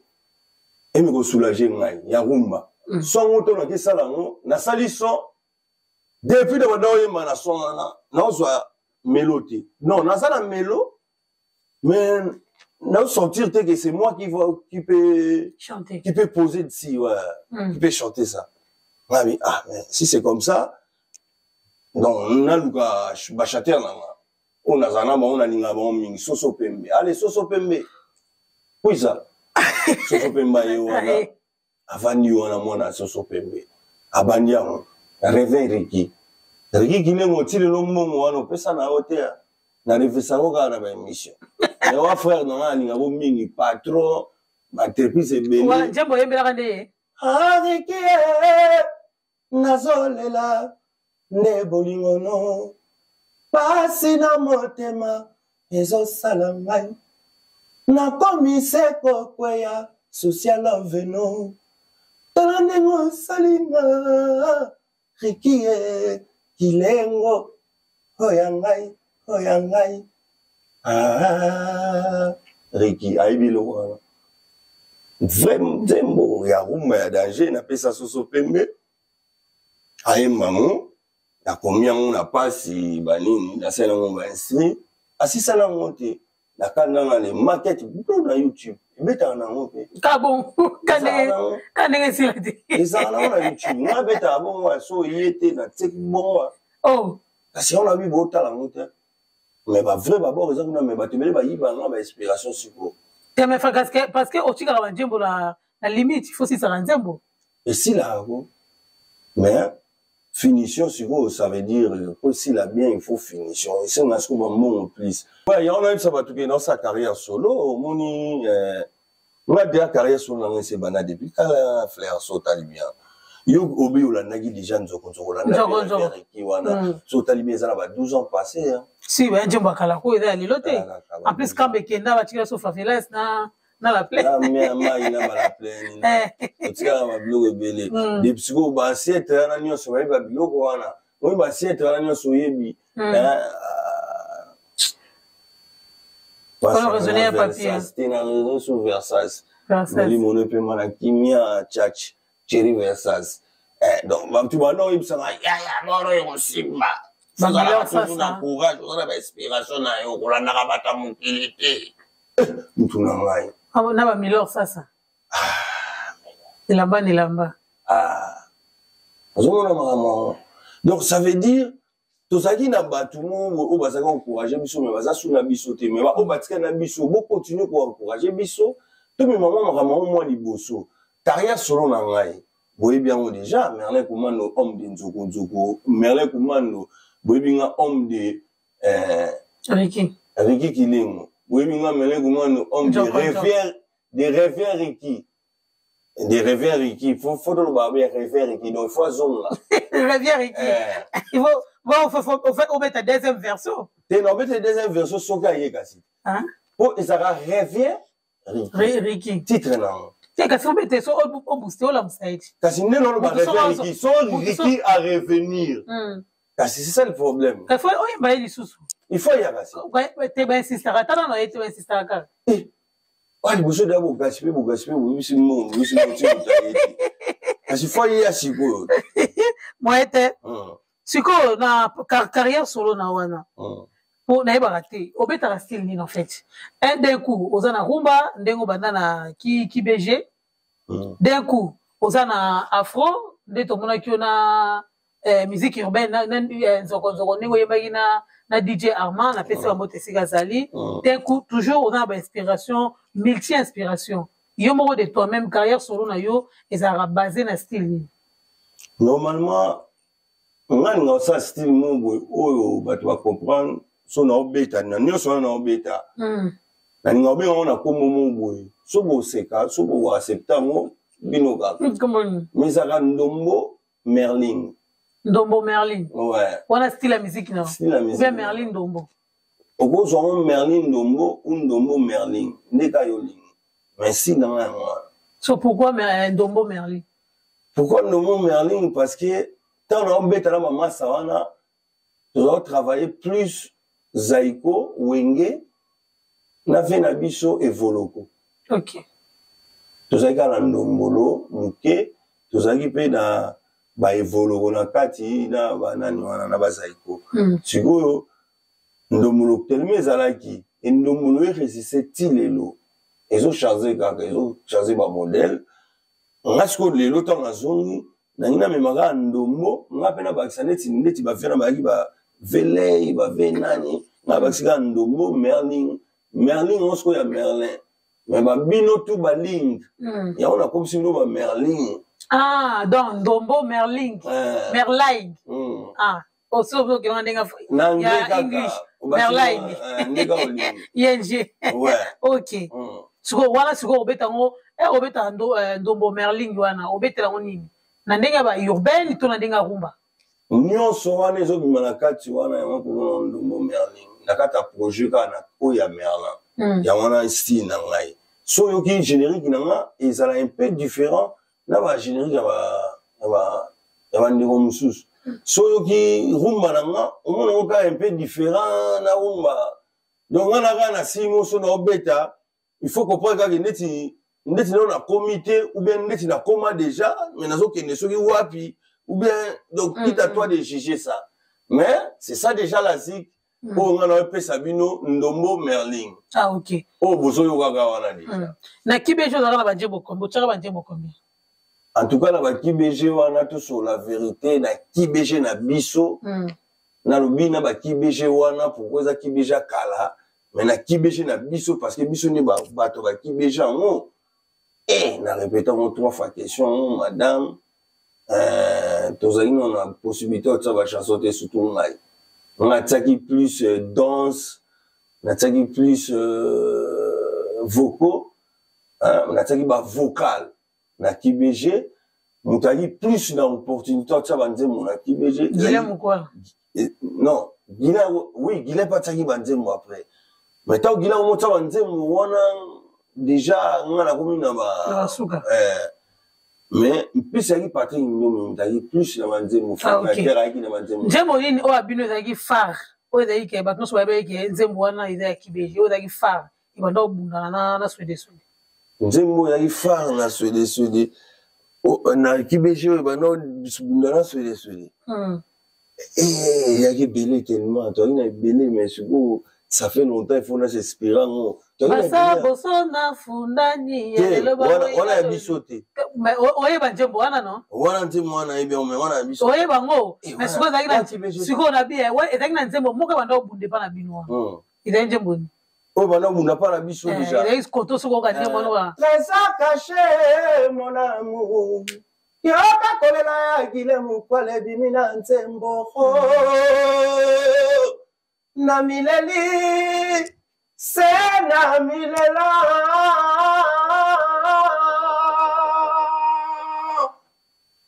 emi kosoulage ngai ya rumba. Songo to nakesala yango, nasali son depuis na banda oyemba na son wana, naozwa melo te. Non, naza na melo, mais naosentir te que c'est moi qui va, qui peut chanter, qui peut poser dessus, ouais. Qui peut chanter ça. Ngabi ah, mais si c'est comme ça, donc naluka bachanteur na nga oyo nazala na bango, nalingaka bango mingi, Soso Pembe. Ale Soso Pembe kwisa, Soso Pembe aye wana, avandi wana, mwana Soso Pembe abandi yango reve Riki Riki Kilengo. Ti lelo mbongo wana opesa na yo te, na revesa yango kaka na baémission. Mais wa frère na nga alingako mingi, patron baentreprise ebele. Nzembo oyembelaka nde ye. Riki nazolela nde bolingo no, pasi na motema ezosala ngai, nakomi se kokweya social love no. Tala ndenge osali nga Riki ye Kilengo, oyo ya ngai, oyo ya ngai. Ah, Riki ayebi eloko wana, vrai nzembo ya rumba ya danger. Napesa Soso Pembe ayemba ngo, nakomi yango na pasi banini, nasala yango bainstru, asisala yango te. Nakandanga le maquette blo na YouTube, ebetaka nango mpe. Ka bon ka ndenge esila te. Ezalaka nango na YouTube, nga abetaka bongo so ye te, natieki bongo. Oh. Kasi yango na bi botala yango te, mais bavrai babord eza kuna, mais bato ebele bayiba nga bainspiration sikoyo. Te, mais parce que otikaka banzembo na limite, il faut osisaka nzembo. Esilaka ko, mais finition sikoyo, ça veut dire po esila bien il faut finition, esenga sikoyo bambongo plus. Yango nayebisa bato ke naosala carrière solo. Omoni nga deya carrière solo nanga ese ebanda depuis kala. Flair so otali bien, yo obi olandaki déjà nzoko nzoko, olandaki wana so otali bien, eza na ba 12 ans passé. Si baya nzembo ya kala ko, eza ya lelo te. En plus kambe ekenda, batikela so favelas na la plaine. Na mai na bala plaine, otikala babiloko ebele. Depuis sikoyo baancêtre wana nyonso bayebi babiloko wana, oyo baancêtre wana nyonso oyebi. Te na raison sur Versas, molimo no epema na kimia, church Thierry Versas. Donc bato banda oyebisaka yaya moro ekosimba, ozalaka toujours na courage, oza na bainspiration na yo, kolandaka bato ya mokili te, mutu na ngai. Na bamilor sasa elamba na elamba. Ozomona makambo yango. Donc ça veut dire tozalaki na bato moko oyo bazalaki encourage biso, mais baza su na biso te. Mais baoyo batikali na biso, bocontinue koencourage biso, tomema mwa makambo yango mwa liboso. Carrière solo na ngai boyebi yango déjà, Merlin Kumando, homme de nzoko nzoko. Merlin Kumando boyebi nga, homme de Ricky. Ricky Kilengo boyebi nga, Merlin Kumando, homme de rivière, de rivière Ricky. De revient Ricky, faut toloba bien revient Ricky, donc il faut azonga. Revient Ricky. Eh. Il faut bon faut faut faut obeta deuxième version. Te na obeta deuxième version soki aye kasi. Hein? Po ezalaka revient Ricky. Ricky. Titre na yango. Te kasi obete so obooste olamusa ye ti. Kasi nde naoloba revient Ricky, so Ricky a revenir. Kasi c'est ça le problème. Kasi oyemba ye lisusu. Il faut ya kasi. Te ba insistaka tala na ye te ba insistaka kaka. Eh. Oyo liboso deya bogasi mpe bogasi mpe boyebisi mbongo boyebisi mbongo ti moto aye te kasi fo ayeya sikoyo. Moye te. Sikoyo na carrière solo na wana po nayebaka te obetaka style nini en fait. Un d'un coup oza na rumba ndenge obanda na kibg, d'un coup oza na afro nde tomonaki yo na musique urbaine na nzoko nzoko ndenge oyembaki na DJ Armand, napesi bango te esika azali. D'un coup toujours oza na bainspiration, multi inspiration yo moko de toi-même. Carrière solo na yo ezalaka basé na style nini? Normalement nga ninga osala style moko boye oyo bato bacomprendre. So naobeta na nyonso wana naobeta, nalinga obenga ngo na kombo moko boye, so boseka, so boaccepte yango bino kaka. Mais ezalaka Ndombo Merlin. Ndombo Merlin. Ouais. Wana style ya musique na style ya musique. Bien, Merlin Ndombo. Okozwa ngo Merlin Ndombo ou Ndombo Merlin, nde ka yo olingi, mais style na nga yango wana. So pourquoi Ndombo Merlin? Pourquoi Ndombo Merlin? Parce que ntango naobeta na bamasa wana, toza travailler plus Zaiko, Wenge na ve na biso Evoloko. Tozalaki kaka na ndombolo moke, tozalaki mpe na baevoloko na kati na banani wana na bazaiko. Sikoyo ndombolo telema ezalaki e ndombolo eresiste ti lelo, ezocharge kaka, ezocharge bamodele. Nga sikoyo lelo ntango nazongi, nangi namema kaka ndombo nga mpe nabakisa neti bave na bayaki bavelei bave nani, nga bakisi kaka Ndombo Merlin. Merlin yango sikoyo ya Merlin, mais babino tu baling yango nakomisi bino bamerlin. Ah, donc Ndombo Merlin. Merlin. Ah, oso okenda ndenge na anglais kaka. English Merlin. Ndenge olingi. Ing. Ouais. Ok. Sikoyo wana, sikoyo obeta yango, obeta Ndombo Merling wana, obetela yango nini? Na ndenge ya baurbaine to na ndenge ya rumba? Nyonso wana ezobima na kati wana yango komona Ndombo Merlin na kati ya projet kaka na oyo ya Merlin. Yango wana style na ngai. So oyoki générique na nga, ezala un peu différent na bagénérique ya bandeko mosusu. So oyoki rumba na nga, omona ngo kaka un peu différent na rumba. Donc nga na kaka na simo so na obeta, il faut comprendre kaka neti nano nakomi te ou bien neti nakoma déjà, mais nazokende soki wapi ou bien. Donc quitte à toi de juger ça, mais c'est ça déjà la zik oyo nga na opesa bino, Ndombo Merlin. Ah, ok. Oyo bozoyokaka wana déjà. Na KBG ozalaka na banzembo combien? Otiaka banzembo combien? En tout cas na bakibg wana, tosola la vérité, na KBG na biso, nalobi na bakibg wana pourquoi eza KBG ya kala, mais na KBG na biso, parce que biso nde bato bakibg yango. E na répéte yango trois fois question yango, madame. Tozali nano na possibilité otia bachanson te, surtout ngai. Nga atiaki plus danse, natiaki plus vocaux, natiaki bavocal na KBG. Moto ayaki plus na opportunité atia banzembo na KBG. Guilin Mokwala. Non, Guilin, oui, Guilin mpe atiaki banzembo après, mais ntango Guilin omotia banzembo wana, déjà nga nakomi na ba Basuka. Mais plus ayaki Patrick Ndomi, moto ayaki plus na banzembo. Ah, ok. Fondateur ayaki na banzembo. Nzembo nini oyo abino ezalaki phare, oyo ezalaki ke bato nyonso bayebaki ke nzembo wana eza ya KBG, oyo ezalaki phare ebanda kobundana na Swede Swede? Nzembo oyo ezalaki phare na Swede Swede, na KBG, oyo ebanda kobunda na Swede Swede, eyaki ebele tellement, toyaki na ebele, mais sikoyo ça fait longtemps, il faut na s'inspirer yango. Basa bosona fundani. Wana ya biso te. Oyeba nzembo wana, no? Wana nzembo wana yebi yango, mais wana ya biso. Oyeba yango, mais sikoyo ezalaki na, sikoyo na bi ezalaki na nzembo moko ebanda kobunda epa na bino wana, ezali nzembo nini? Oyo banda kobunda mpa na biso déjà? Ezalaki koto soki oyoka nzembo wana. Trésor caché, mon amour, yoka kolela ya Gile Mokwala ebimi na nzembo na mileli se na milela.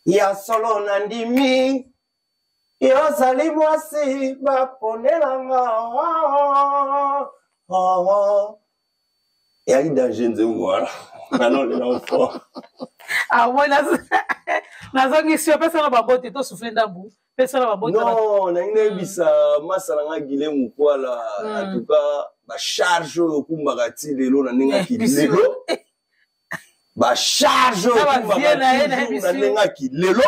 Ya solo nandimi yozali mwasi baponelanga oh, oh, oh. Eyaki danger nzembo wana nanolela fort. Ah, nazongisi yo, pesana babote to souffle ndambu, pesana babote. Non, nangi nayebisa masa na nga Gile Mokwala, en tout cas bacharge oyo okumbaka ti lelo na ndenge aki lelo, bacharge oyo okumbaka na ndenge aki lelo,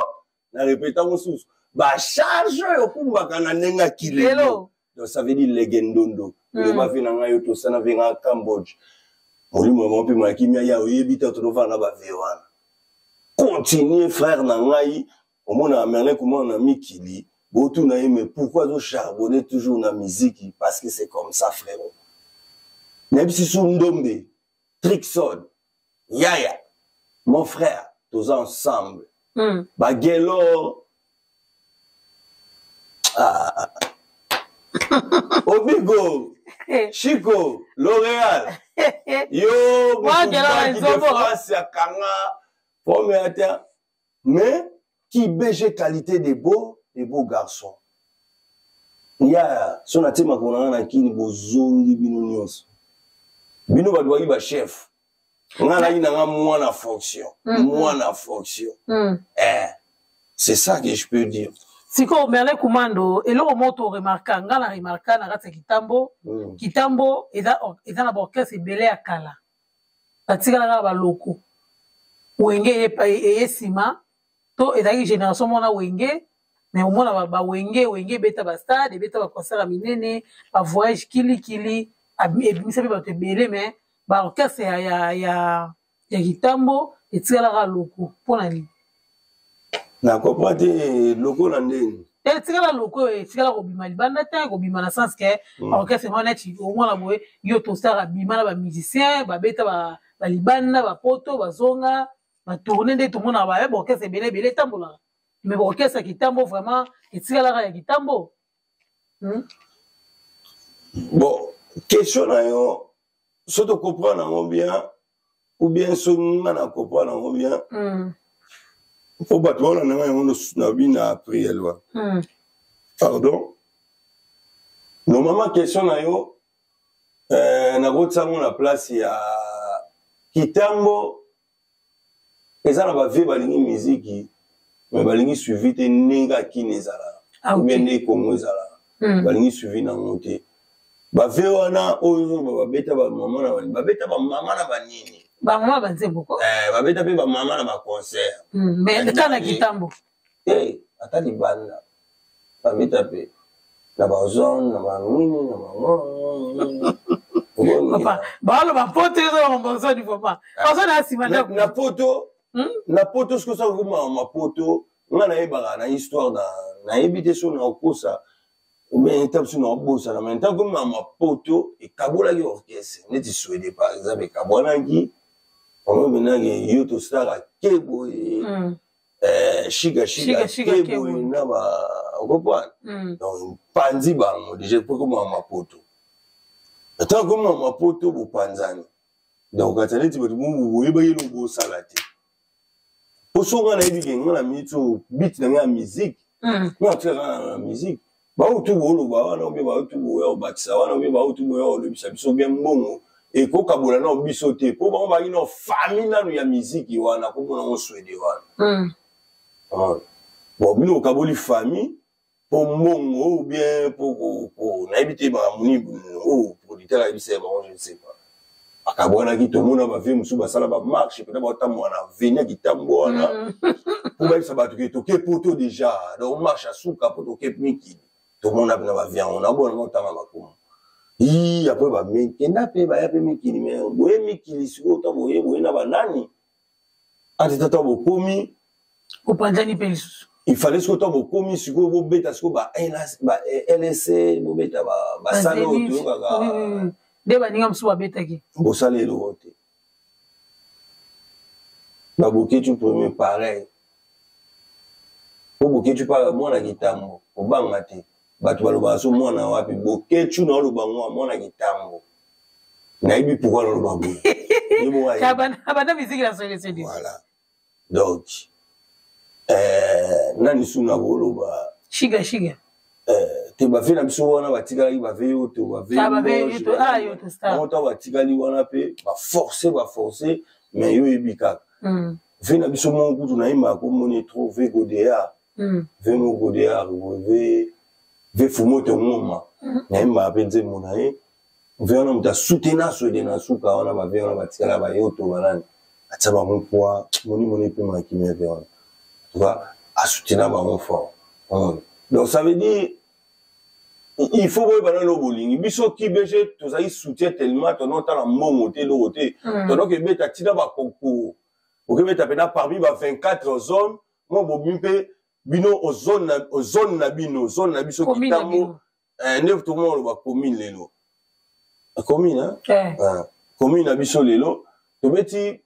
na répéta mosusu, bacharge oyo okumbaka na ndenge aki lelo. Donc ça veut dire legendondo eloba ve na ngai yo tosana ve nga Cambodge, molimo yango mpe mayakimia ya oyebi te tolovana na bave wana. Continue frère na ngai, omonaka Merlin komona na mikili botuna ye, mais pourquoi azo charbonner toujours na musique? Parce que c'est comme ça, frérot. Nayebisi su Ndombe Trixon, yaya, mon frère, toza ensemble. Bagelo, ah. Obigo Chico L'Oréal yo motumbaki de France ya kanga première terre, mais qui BG qualité de beau garçon ya so natie makolo na nga na kini, bozongi bino nyonso, bino bato baki bachef, nga nalaki na nga mwana fonction, mwana fonction. Eh, c'est ça que je peux dire. Sikoyo Merlin Kumando, eloko moko toremarka, nga na remarka na kati ya Kitambo. Kitambo eza na baorchestre ebele ya kala, batikala kaka baloko Wenge eye nsima to ezalaki génération mona Wenge, mais omona bawenge, Wenge ebeta bastade, ebeta baconcert ya minene, bavoyage kilikili, ebimisa mpe bato ebele, mais baorchestre ya Kitambo etikalaka loko. Mpo na nini? Nakopa te, lokola ndeni? Etikala loko, etikala kobima libanda te, kobima na sens ke orchestre moko neti omona boye yo tosara bima na bamusicien, babeta balibanda, bapoto, bazonga, batourne nde tomonaka baye baorchestre ebele ebele etambolaka, mais baorchestre ya Kitambo vraiment etikalaka ya Kitambo. Bon, question na yo, so tocomprendre yango bien ou bien so nga na comprendre yango bien, mpo bato wana na ngai yango na bina priele wana. Pardon, normalement question na yo, nakotisa yango na place ya Kitambo. Eza na bavie balingi miziki mais balingi suivi te ndenge akini ezalaka ou bien ndenge Kongo ezalaka. Balingi suivi nango te. Bavie wana oyo babeta bamama na babeta bamama na banini. Bamama banzembo ko. Eh, babeta mpe bamama na baconcert. Mais kaka na Kitambo? Te, ata libanda babeta mpe na bazone na banini na bango. Papa, baloba poto ezolaka bazone, papa, bazone ya nsima ndako. Na poto, na poto soki osala komaka mapoto, nga nayebaka na histoire, nayebi te so na okosa ou ta biso na obosana, mais ntango komaka mapoto ekabolaki orchestre neti Swede par exemple, ekabwanaki omobenaki yo tosalaka ke boye, shika shika ke boye na ba okoprendre. Donc panzi bango déjà po komaka mapoto, ntango komaka mapoto bopanzani. Donc kati neti bato boyebaki eloko bosala te, po so nga nayebi ke nga na minute oyo bit na nga ya musique, nga natikaka na musique, bautu booloba wana obie, bautu boya kobakisa wana obie, bautu boya kolobisa biso bien, mbongo ekokabola nao biso te, mpo bango baki nao famille nanu ya miziki wana komona ngo Swede wana. Bon, bino okaboli famille mpo mbongo ou bien mpo nayebi te makambo nini oyo producteur ayebisa ya bango, je ne sais pas. Bakabwanaki, tomona bavie mosusu basala bamarche mpena baotambola na veni ya Kitambo wana mpo bayebisa bato ke toke poto déjà, donc marche asuka mpo toke mikili. Tomona mpena bavie yango nabona otanga makomo yi apres bamekenda mpe baya mpe mikili, mais boye mikili sikoyo ta boye boye na banani ati tata bokomi. Opanzani mpe lisusu. Il fallait sikoyo ntango bokomi sikoyo bobeta sikoyo ba LSC, bobeta basale oyo toyokaka. Nde baninga mosusu babetaki. Bosala eloko te. Baboketu premier pareil, po Boketu mpa mwana Kitambo, kobanga te. Bato balobaka so mwana wapi Boketu, na oloba ngo mwana Kitambo, nayebi pourquoi naloba boye. Abanda miziki na Swede. Voilà, donc Nani suna koloba? Shiga shiga. Te, bave na biso wana batikalaki, bave yoto, bavebango ntango batikali wana mpe baforce, baforce, mais yo oyebi kaka ve na biso moko kutu nayembaka komoni trop ve Godea, ve mo Godea, ve Fumoto Ngoma, nayembaka mpe nzembo na ye. Ve wana moto asutena Swede na suka wana, bave wana batikala, bayoto, banani atia bango poa moni mpe makimia ve wana, en tout cas asutena bango fort. Donc ça veut dire il faut boyeba nano bolingi biso kibg tozali soutien tellement tono otala mbongo te, eloko te, tonoki ebeta ntina baconcours, okebeta mpena parmi ba 24 zone mo bobi mpe bino ozone na bino, zone na biso Kitambo nde tokoma koloba commune lelo, commune, commune na biso lelo tobeti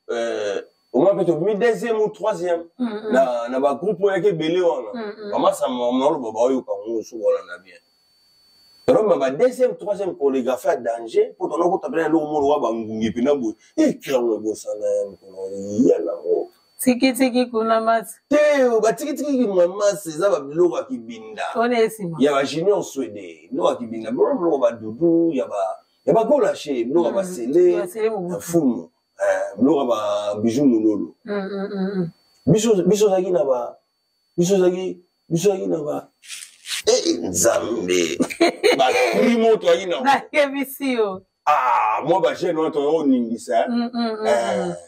omoi mpe tobimi deuxième ou troisième na bagroupe oyo yaki ebele wana. Bamasama naoloba baoyoka ngo soki olanda bien, tolomba ba deuxième, troisième, chorégraphie ya danger mpo tona kota mpena eloko moko wa bangungi mpena boye ekirango ebosana ya mokolo ya nango. Tikitiki kuna masi. Te, batikitiki mamasi eza babiloko ya kibinda ya bajunior Swede, biloko ya kibinda, biloko badudu ya bagolashe, biloko ya basele ya fumu, biloko ya babiju mololo. Biso ozalaki na ba biso ozalaki na ba Nzambe, baprimo toyaki na Nayebisi yo. Ah, mwa bajeune wana tozalaki koningisa,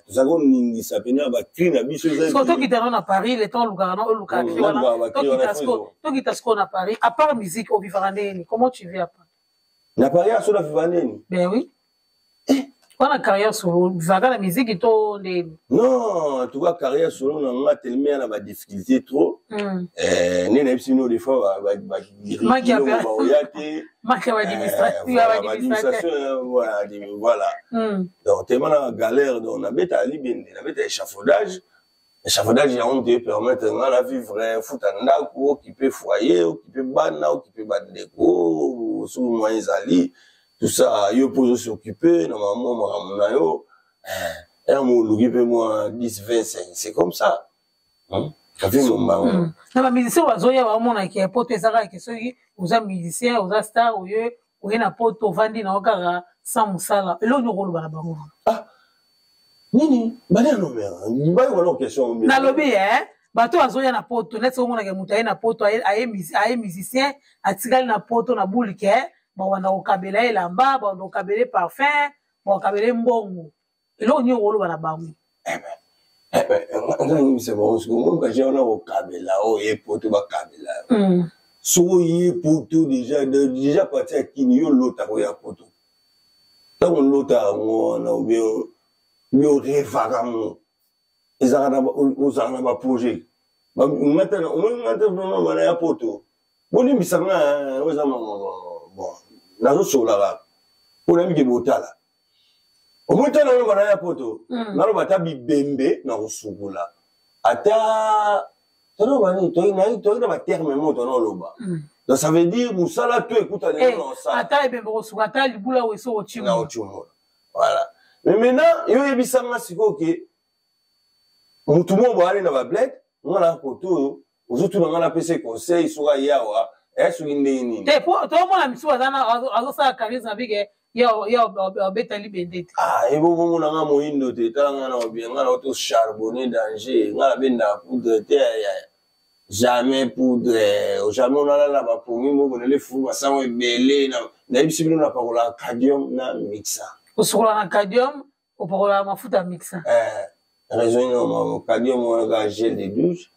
tozalaki koningisa pene ya bacri na biso. Eza tokita no na Paris, le temps olukaka no oluka cri wana, tokita sikoyo na Paris. À part musique, ovivaka ndeni? Comment tu vis à Paris? Na Paris aso na viva ndeni? Ben oui, wana carrière solo, vivaka na musique to ndeni? Non, en tout cas carrière solo na nga tellement ya na badifficulté trop. Nde nayebisi bino, des fois baoya te. Manque ya baadministration, voilà. Donc tellement na galère, donc nabeta libende, nabeta échafaudage. Échafaudage yango moto epermettre nga na vivre, futa ndako, occupe foyer, occupe bana, occupe bandeko soki moyen ezali, tout ça. Yo mpo ozos'occupe na mama makambo na yo, ere mo oluki mpe mwa 10 25, c'est comme ça avi mombango. Na bamusicien bazoya, baomonaki ya poto eza kaka ke soki oza musicien, oza star, oye oye na poto, ovandi na yo kaka sans mosala. Eloko nini okoloba na bango? Ah, nini bali anomera bayoka na question. Nalobi e bato bazoya na poto, neti omonaka moto aye na poto, aye musicien, atikali na poto na bulike, bawanda kokabela elamba, bawanda kokabela parfum, bakokabela mbongo. Eloko nini okoloba na bango? Nga yebisa bango soki omoni baje wana kokabela oyo ye poto, bakabela soki oye poto déjà parti ya kini, yo lota koya poto, ntango lota yango wana obien yo rêvaka yango, ezalaka ozalaka na baprojet. Nga te, omoni nga te vraiment bana ya poto, bolimbisa nga, oyo eza bon, nazosola kaka mpo nayebi ke botala. Omoni ntango naloba na ya poto, naloba ata bibembe na kosukola, ata toloba nini, toyei na baterme mo tonoloba. Donc ça veut dire mosala to ekutani na osala. Ata ebembe kosuka, ata libula oyo eso. Na otimola, voilà. Mais maintenant yo oyebisanga sikoyo ke mutu moko boyali na babled, nga na koto oyo ozotuna nga, napesa conseil soki ayawa soki ndenge nini? Te, po tomona misusu azosala charisme abike ye abeta libende te. Ah, ebobomona nga moyindo te, tala nga na obie, nga na oto charbonner danger, nga nabendaka poudre te, jamais poudre, jamais. Onalala bapongi moko nele fulu, basango ebele. Nayebisi bino, napakolaka cadium na mixa. Osokola na cadium, opakolaka mafuta ya mixa. Raison ino cadium wana kaka gel de douche,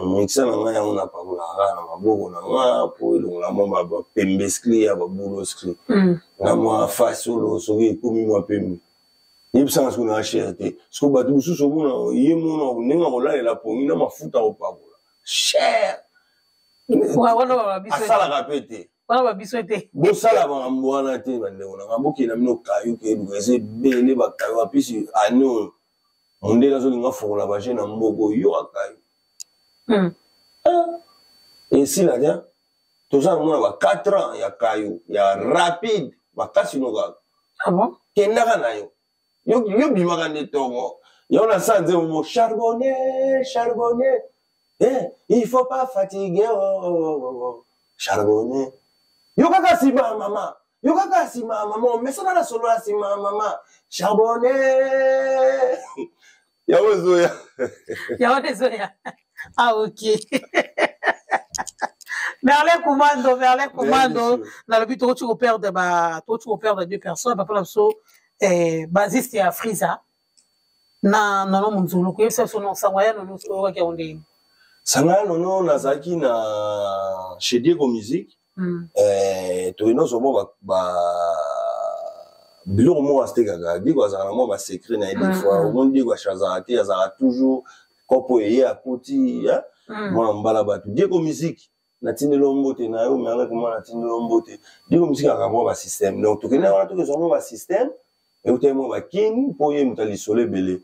mixa na ngai yango napakolaka kaka na maboko na nga po elongola mwa bapembe skli ya babulo skli na mwa face oyo soki ekomi mwa pembe. Yebisanga soki na cher te. Soki bato mosusu omona ye mona ndenge akolalela pongi na mafuta kopakola cher, asalaka mpe te. Wana babiso te. Bosala makambo wana te, bandeko na nga. Bokende bino kayu, keyeluka eza ebele bakayu apisi ane oyo mondele azolinga afongola baje na mboka oyo akayu esila te. Toza nango na ba 4 ans ya kayu ya rapide makasi no kaka. Ah bon? Kendaka na yo, yo bimaka nde ntongo yango na sa nzembo mo charbonne charbonne. Eh, il faut pas fatiguer oh, oh, oh, oh. Charbonnier. Yo kaka nsima ya mama. Yo kaka nsima ya mama. Omesana na solo ya nsima ya mama. Charbonnier. Yango ezoya. Yango ezoya. Ah, ok. Merlin Commando, Merlin Commando, nalobi tokoki koperdre ba tokoki koperdre deux personnes, papa na biso eh, basiste ya Friza na Nono Munzulu, koyebisa biso no sango ya Nono oyokaki yango ndenge. Sango ya Nono nazalaki na chez Diego Musique. Eh, toyei nyonso mwa ba biloko moko atekaka. Diego azalaka na mwa basecret na ye des fois. Omoni Diego azalaka te, azalaka toujours kopo eye akoti mwana mbala bato. Diego Musique, natindeli yo mbote na yo Merlin Kuma, natindeli yo mbote. Diego Musique azalaka mwa basystème, donc tokende wana tokezwa mwa basystème eutaki mwa bakini mpo ye moto alisolo ebele.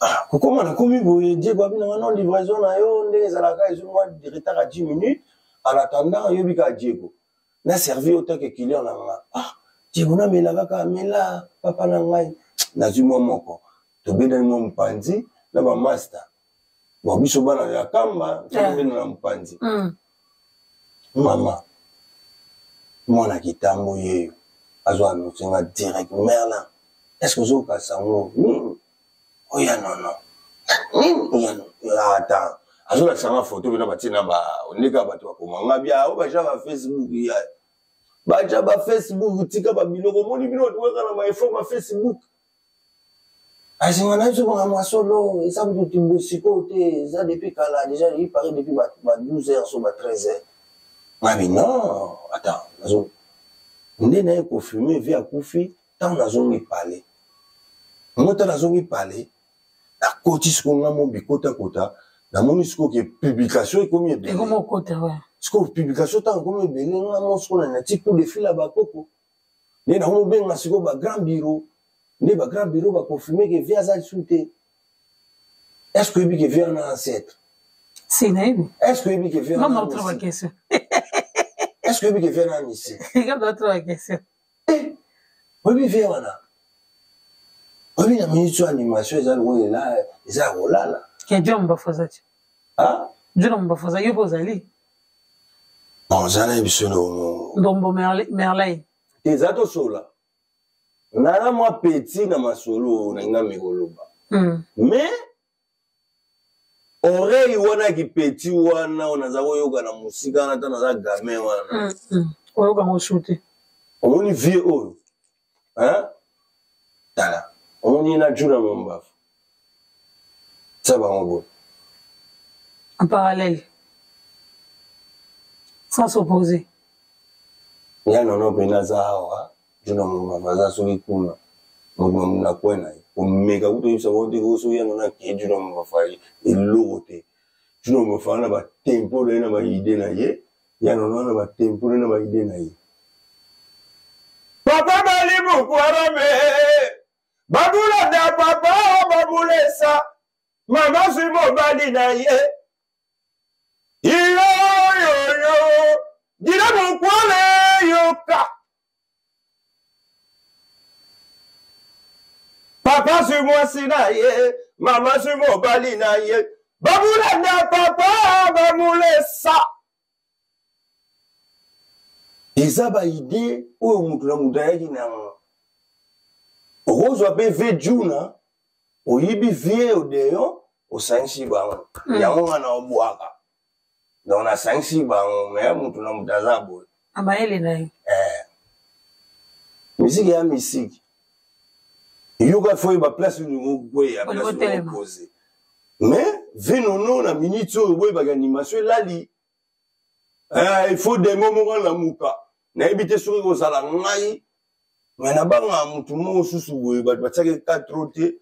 Ah, kokoma nakomi boye, Diego abi nanga non, livraison na yo ndenge ezalaka ezwi mwa retard ya 10 minutes. En attendant oyebi kaka Diego na servi yo take client na nga. Ah, Diego, namela kaka, amela papa na ngai. Nazwi mwa moko, tobendani mwa mopanzi na bamaster. Bon, biso bana ya kamba tobenda na mopanzi. Mama mwana kitambo yeyo azwa annonce nga direct: Merlin, est ce que ozoyoka sango nini oya Nono nini oya Nono? Ata azolakisa nga foto mpena batie na ndeka bato bakoma nga bia oyo baja ba Facebook ya baja ba Facebook. Tika babiloko omoni bino bato kaka na baefort ba Facebook. Asinga na biso makambo ya solo eza kutu sikoyo te, eza depuis kala déjà. Il paraît depuis ba 12 heures so ba 13 heures. Ngabi non, attends, nazo nde naye confirme vie akufi. Ntango nazongi pale ngo, ntango nazongi pale, nakoti sikoyo nga mo bikotakota, namoni sikoyo ke publication ekomi ebele. Sikoyo publication ntango ekomi ebele, nga mo sikoyo na nati coup de fil ya bakoko nde nakomobenga sikoyo bagrand bureau, nde bagrand bureau baconfirme ke vie aza lisusu te. Est ce que oyebi ke vie wana ancêtre? Si, nayebi. Est ce que oyebi ke vie wana, question, est ce que oyebi ke vie wana misi? Question. Oyebi vie wana, oyebi na minute oyo animation eza lokola eza ya kolala. Ke John Bafoza ti John Bafoza, yo mpe ozali. Bon, oza na biso. Ndombo Merlin. Te, eza tosola nana mwa petit na masolo na nga mikoloba. Mais oreille wana kipeti wana oyo naza koyoka na mosika wana, ta naza gamin wana. Oyoka ngo su te. Omoni vie oyo, tala, omoni ye na Juna Mombafu, tia bango boye. En parallèle sans s'opposer. Ya Nono mpena aza awa, Juna Mombafu aza soki kuna, moto na kwe na ye komeka kutu oyebisa bango te. Soki ya Nono akei, Juna Mombafu aye eloko te. Juna Mombafu aza na batempo na ye na baide na ye, ya Nono wana batempo na ye na baide na ye. Papa balibuku arame babulanda, papa babulesa, mama zwi mobali na ye iyoyoyo dila mokwale yoka. Papa zwi mwasi na ye, mama zwi mobali na ye, babulanda, papa bamulesa. Eza baide oyo moto na moto ayaki na yango. Okozwa mpe ve Juna, oyibi vie Odeon, osangisi bango. Yango nga na obwaka, donc nasangisi bango, me moto na moto aza boye. Na mayele na ye. Eh. Misiki ya misiki, yoka, fo oyeba place olingi okweya, place olingi opose. Mais ve Nono na minute oyo boyebaka animation elali. Eh, il faut demo moko alamuka. Nayebi te soki kozala ngai, me nabangaka motu moko susu boye, bato batiaki ka tro te.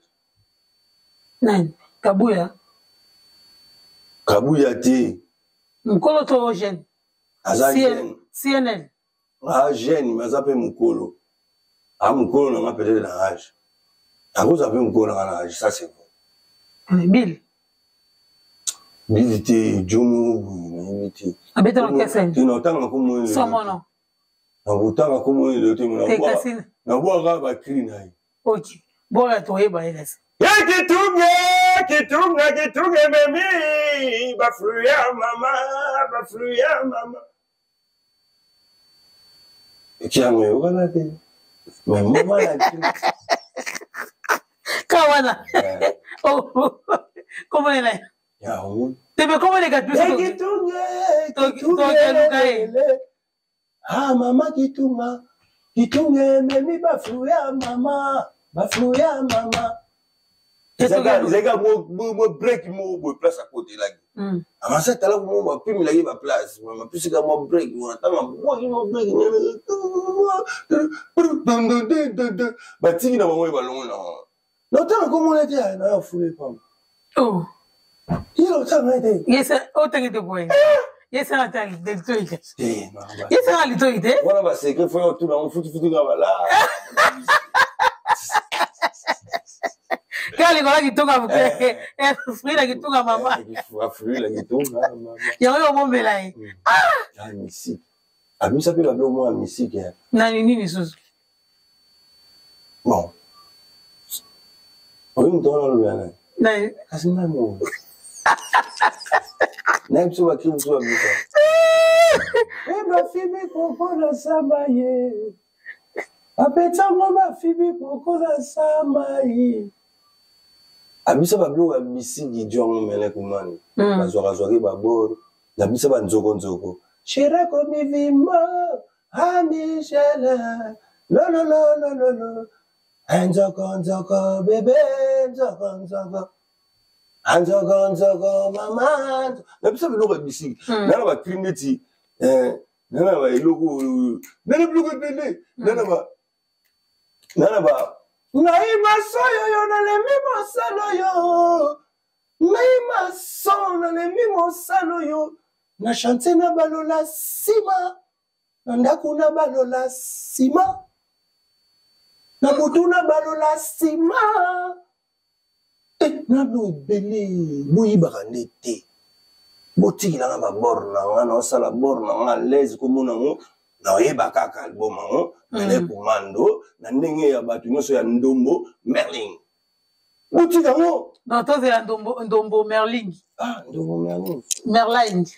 Nani? Kabuya? Kabuya te. Mokolo to jeune? Aza jeune. Cnl. Ah, jeune, mais aza mpe mokolo. A mokolo nanga peut-être na age, akozala mpe mokolo nanga na age, ça c'est vrai. Bill? Bill te, jomo nayebi te. Abeta orchestre. Te, na otanga kombo. Somono. Na kotanga kombo lelo te, nabwaka bacri na ye. Ok, bola toyeba ye kasi. Ekitunge. Kitunga, kitunga ememi bafruit ya mama, bafruit ya mama. Ekiyango eyokana te, mais mama na Ka wana komonela yango te, me komoneka kitunga ye. Ah, mama kitunga, kitunga ememi bafruit ya mama, bafruit ya mama. Ezalaka mwa break moko boye, place akotelaki amasa atalaki mo bapimelaki baplace, bapisika mwa break wana. Ntango abwaki mwa break, batiki na bango, ye balongo na bango na otanga komona te na ya fule pamba. Ye otanga te. Otanga te boye, yesanga ta litoi te, yesanga litoi te. Wana basecret fo otuna yango futufutu kaka bala. Kaka likolo kitunga, fruit na kitunga mama. Fruit na kitunga mama. Yango yo obombela ye. Misike abimisa mpe babiloko moko ya misike. Na nini lisusu? Bon, oyo moto wana alobi nani? Kasi ngai moko nayebi biso bakri mosusu babimisa bafibi koko na samba ye, bapetango bafibi koko na samba ye. Abisa babiloko ya misiki jongo mele kumani bazwakazwaki babor na biso banzokonzoko shirako mivimba a Michel lolololololo nzoko nzoko bebe nzoko nzoko anzoko nzoko mama na biso biloko ya bisiki nana bakri neti nana baeloko nana biloko ebele nana ba nana ba ngai masoyo yo nalembi mosala oyo, ngai maso nalembi mosala oyo, na chantier na balola nsima, na ndako na balola nsima, na butu na balola nsima. Nano ebele boyibaka nde te, botikilanga babor na nga, naosala bor na nga laise komona yango, naoyeba kaka album yango mele komando na ndenge ya bato nyonso ya ndombo Merling, botika yango. Donc tozela ndombo, ndombo Merling. Ah, ndombo Merling. Merling.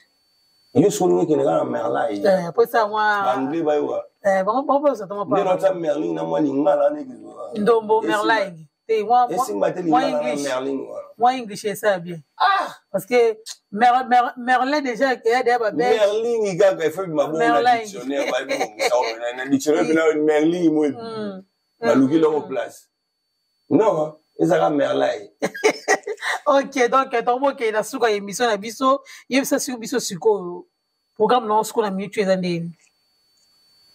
Yo soki olingi okende kaka na Merlai. Po esa mwa baanglais bayoka. Bango bango mpe osatama. Nde natia Merling na mwa lingala ndenge. Ndombo Merling te, mwa esimba te mwa lingala na English. Merling wana. Mwa English esa bien parce que Merlin déjà eya deya babelge. Merling kaka efo bima bongo na Merling. Dictionnaire babongisa na dictionnaire mpena Merling mo baluki longo place non, ezalaka Merlai. Ok, donc tokokende na suka ya émission na biso. Yebisa siko biso sikoyo programme nango sikoyo na minute eza ndeni.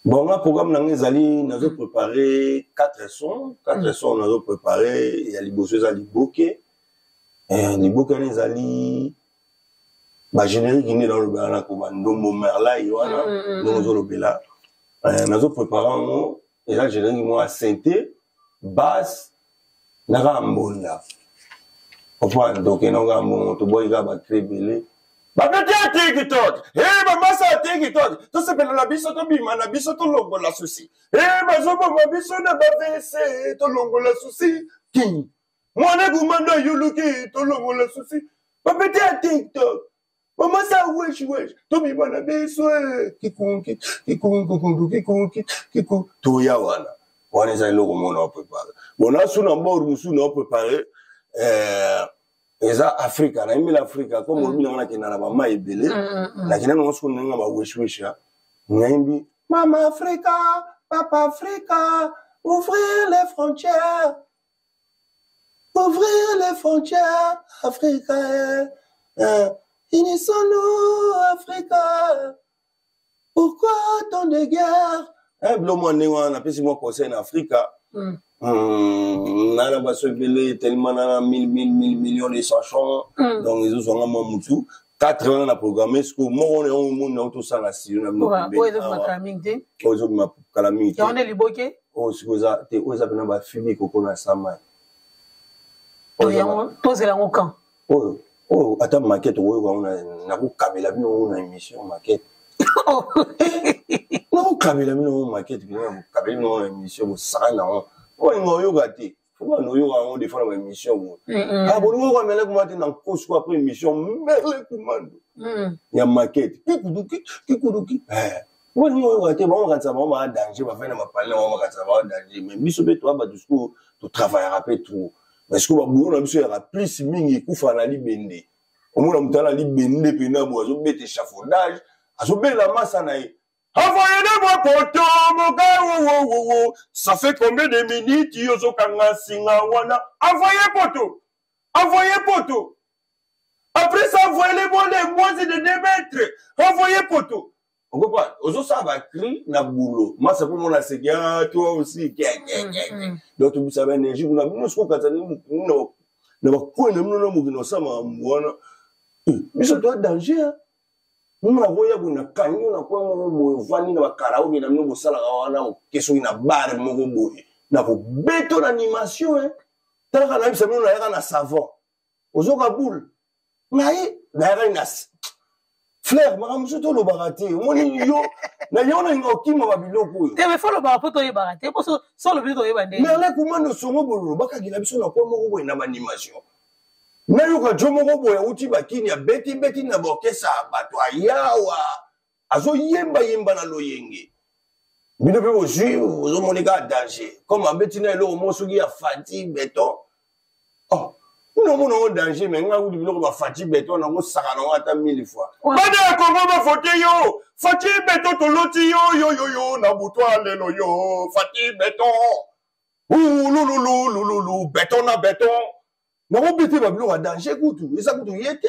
Bon, nga programme na nga ezali nazo préparer quatre sons, quatre sons nazo préparer. Ya liboso eza liboke. Liboke wana ezali bagénérique nde nalobela na koba ndombo Merlai wana ndenge ozolobela. Nazo préparer yango, eza générique moko ya synthé basse na kaka mbonda, comprendre. Tokende kaka mbongo, toboyi kaka bacri ebele, babeti ya TikTok e bamasa ya TikTok. Tosepela na biso, tobima na biso, tolongola susi e bazoboma biso na bavc, tolongola susi king mwana kumanda yuluki, tolongola susi babeti ya TikTok, bamasa wesh wesh, tobima na biso e kikunki kikunkukundu kikunki kiku toya wana. Wana eza eloko moko na oprépare. Bon, nasu na bord mosusu na oprépare eza Afrika, nayembela Afrika comme olobi nango, nakenda na bamai ebele, nakenda nango soko ndenge baweshwesh nayembi mama Afrika, papa Afrika, ouvrir les frontières, ouvrir les frontières africaines, unissons-nous Africa, pourquoi tant de guerre? Bilo mwa ndenge wana, napesi mwa conseil na Afrika. Nana baso ebele tellement nana mille mille mille millions de sachons. Donc ezozwanga mwa mutu 4 wana na programme siko moko wana, yango omoni yango tosala na studio na bino. Oyo ezobima kala mingi te. Oyo ezobima kala mingi te. Yango nde liboke. Oyo sikoyo eza te, oyo eza mpena bafibi koko na samai. Tozela yango kan? Oyo ata maquette okoyoka yango, nakokabela bino yango na émission maquette, nakokabela bino yango maquette, bino nakokabela bino yango na émission, bosaka nango oyo nga oyoka te. Fo Bana oyoka yango des fois na baémission boye. Ah, bolingo oyoka Merlin Kumando te na nkosi ko après émission Merlin Kumando ya maquette kikuduki kikuduki. Bolingo oyoka te, bango makanisa bango baa danger, bafai na mapale na bango makanisa bango danger. Mais biso mpe toa bato sikoyo totravaillaka mpe trop, mais sikoyo baboulot na biso yaka plus mingi ekufa na libende. Omona moto ala libende mpena boye azobeta échafaudage, azobela masa na ye. Envoyez-moi poto moka wo wo wo. Ça fait combien de minutes yo kanga singa wana? Envoyez poto. Envoyez poto. Après ça, envoyez-moi les moins de 2 mètres. Envoyez poto. Okopa, ozosala ba cri na boulot. Moi, c'est pour mon aseki, ah, toi aussi. Donc, tu bisa ba énergie kuna bino siko kata ni na ba coin na bino na mokino sama wana. Biso toi danger, hein. Bino nakoya boye nakangi yo na coin moko boye, ovandi na bakaraoke na bino bosalaka wana, oke soki na bar moko boye nakobeto na animation, eh. Talaka nayebisa bino, nayaka na savon, ozoka boule naye nayakaki na fleur. Makambo mosusu tolobaka te, omoni yo na yo nalinga okima babiloko oyo. Te, mais faut lobaka mpo toyebaka te, po so olobi toyeba ndenge. Merlin Kumando songo bololo bakakela biso na coin moko boye na baanimation, nayoka jo moko boye awuti bakini, abeti-beti na baorchestre ya bato, ayawa azoyembayemba na loyenge. Bino mpe bozwi, ozomoni kaka danger comme abeti na eloko moko soki ya Fati Beton. Oh, bino omona yango danger, mais ngai kutu biloko bafati Beton nakosaka nango ata mille fois. Bana ya Kongo bafote yo Fati Beton, toloti yo yoyoyo na butwa lelo yo Fati Beton ulululululu beton na beton, nakobete babiloko ya danger kutu eza kutu ye te.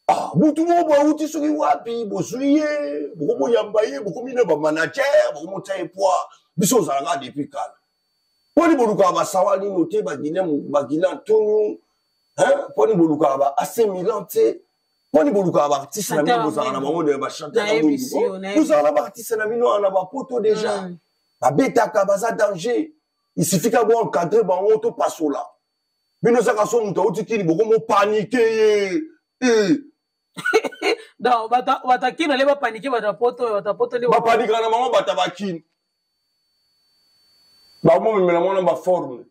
Ah, butu moko boye awuti soki wapi, bozwi ye, bokomoyamba ye, bokomi na bamanager, bokomotia ye poids. Biso ozalaka depuis kala, mponi bolukaka basawa nino te, bagila ntunu, mponi bolukaka ba AC Milan te, mponi bolukaka baartiste na bino bozalaka na bango, bachanteur na bino, bozalaka na baartiste na bino wana bapoto déjà babetaka, baza danger. Il suffit ka bo encadre bango, topasola bino. Ezaka so moto auti kini, bokomopanike ye. Donc bato ya kino ale bapanike bato ya poto, bato ya poto nde bapanikaka na bango. Bato ya bakini bakomomemela mwana baforme.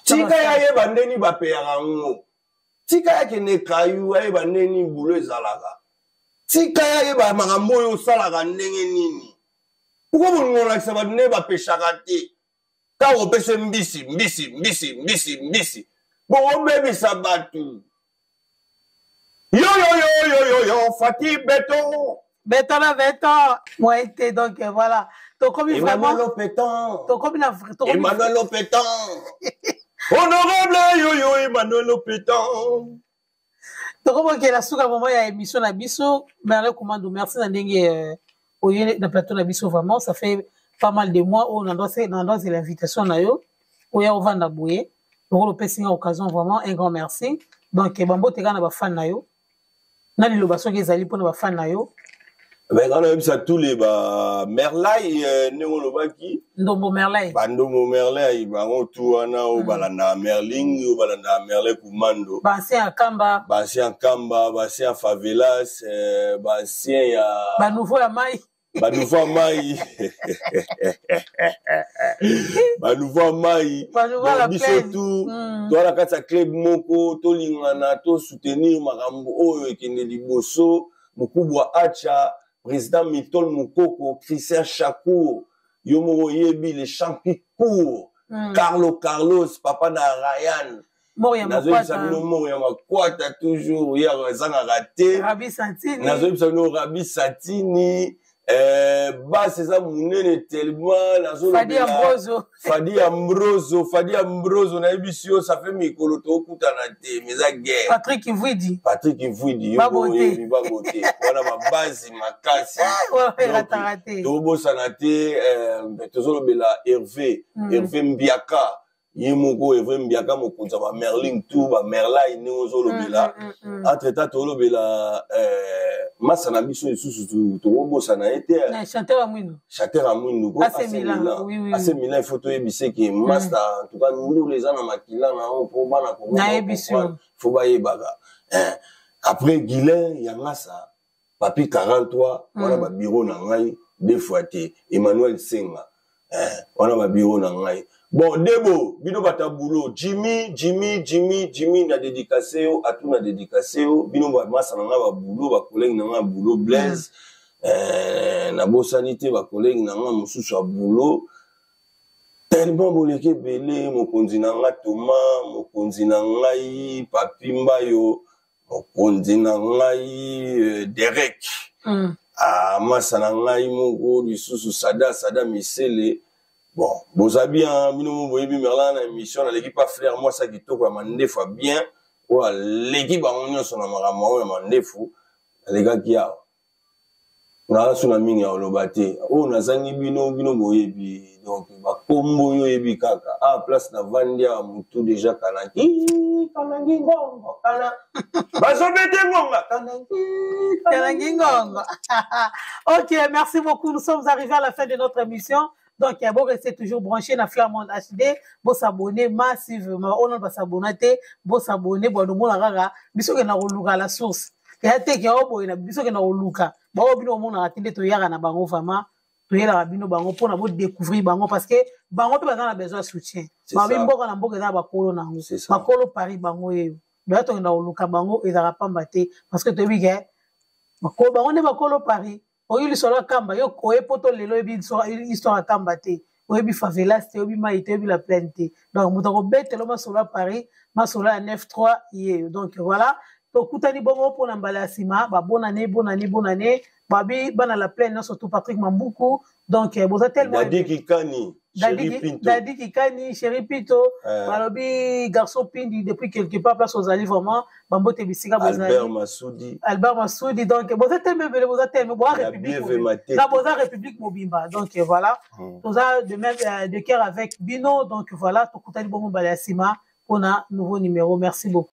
Tika ye ayeba ndeni bapeyaka yango, tika ye akende kayu ayeba ndeni bulo ezalaka, tika ye ayeba makambo oyo osalaka ndenge nini. Pourquoi bolingo olakisa bato ndenge bapeshaka te? Kaka opese mbisi mbisi mbisi mbisi mbisi, bokobebisa bato. Yo yo yo yo yo yo Fati Beton. Beton na beton, moyen te. Donc voilà, tokomi vraiment Emmanuel Opetan. Tokomi na Emmanuel Opetan, honorable yoyo Emmanuel Opetan. Tokomokela suka vraiment ya émission na biso. Merlin Kumando, merci na ndenge oye na plateau na biso. Vraiment, ça fait pas mal de mois oyo na ndoa l'invitation na yo oya ovanda boye, lokola opesi nga occasion, vraiment un grand merci. Donc bambote kaka na bafan na yo, na liloba soki ezali mpona bafan na yo. Mais nga nayebisa tous les ba Merlai, ndenge olobaki. Ndombo Merlai. Bandombo Merlai, bango tu wana oyo balandaka Merling, oyo balandaka Merlin Kumando. Baancien ya Kamba. Baancien ya Kamba, baancien ya favelas, baancien ya banouveau ya mai. Banouveau ya mai, banouveau ya mai. Biso tu toza na kati ya club moko, tolingana, tosoutenir makambo oyo ekende liboso. Mokubwa acha président Milton Mokoko, Christian Chakour, yo moko oyebi le champ qui court. Carlo Carlos, papa na Ryan, nazoyebisa bino moko ya makwata toujours ye ezangaka te. Nazoyebisa bino Rabi Satini, base eza monene tellement. Nazolobela Fadi Ambroso, Fadi Ambroso, nayebisi yo, ça fait mikolo tokutana te, mais eza guerre. Patrick Mvwidi. Patrick Mvwidi, yo oyebi babote wana, babase makasi. Tobosana te, tozolobela Hervé, Hervé Mbiaka ye moko, Hervé Mbiaka, mokonzi ya bamerling tout bamerlai ndenge ozolobela. Entre temps tozolobela masa na biso lisusu, tokobosana ye te. Chanteur ya mwindu. Chanteur ya mwindu ko AC Milan. Il faut toyebisa ke master, en tout cas ndulu eza na makila na yo mpo bana Kongo faut bayebaka. Après Guilin ya ngasa, Papi 43 wana, babiro na ngai deux fois te, Emmanuel Senga wana, babiro na ngai. Bon, Debo, bino bata boulot, Jimmy, Jimmy, Jimmy, Jimmy na dédicace yo, atu na dédicace yo, bino ba masa na nga ba boulot, ba collègue na nga boulot Blaise, na bosani te ba collègue na nga mosusu ya boulot. Tellement boleki ebele, mokonzi na nga Thomas, mokonzi na ngai Papi Mbayo, mokonzi na ngai Derek. Ah, masa na ngai moko lisusu Sada, Sada Misele. Bon, boza bien, bino mo boyebi Merlin na émission naleki pa Flair, mwasi ya kitoko ya mandefu ya bien, oyo aleki bango nyonso na makambo yango ya mandefu, nalekaki awa. Naza so na mingi ya koloba te, oyo nazangi bino, bino boyebi, donc bakombo oyo oyebi kaka. Ah, place navandi awa mutu déjà kanangi, kanangi ngongo, kana bazobete ngonga, kanangi, kanangi ngongo. Ok, merci beaucoup. Nous sommes arrivés à la fin de notre émission. Donc, bon, restez toujours branchés na Flamand HD, bon s'abonner massivement. On va s'abonner, bon s'abonner, bon nous kaka, biso ke na koluka la source. Ya te ke oboy na biso ke na koluka. Ba bino omona tinde to yaka na bango vraiment. To yela bino bango pona bo découvrir bango parce que bango pe baza na besoin de soutien. C'est Ba ça. mboka na mboka eza ba kolo na ngo. C'est ça. Ba kolo Paris bango yeyo. Ba to na koluka bango ezaka pamba te parce que toyebi ke bango nde bakolo Paris. Oyo lisolo ya Kamba, yo oye poto lelo oyebi histoire ya Kamba te. Oyebi favelas te, oyebi mai te, oyebi la plaine te. Donc moto akobetela masolo ya Paris, masolo ya 9-3 yeyo. Donc voilà, tokutani bongo mpona mbala ya nsima, ba bonne année, bonne année, bonne année. Babi bana la plaine surtout Patrick Mambuku. Donc boza tellement Dadi Kikani, Chéri Pinto. Dadi Kikani, Chéri Pinto. Balobi garçon Pindi depuis quelque part place aux alliés vraiment bambote bisika bozali. Albert Massoudi. Albert Massoudi donc boza tellement ebele, boza tellement boza La République Bieve mobimba. Matete. Na boza République mobimba. Donc voilà. Toza de même de cœur avec Bino. Donc voilà, tokutani bongo mbala ya nsima mpona nouveau numéro. Merci beaucoup.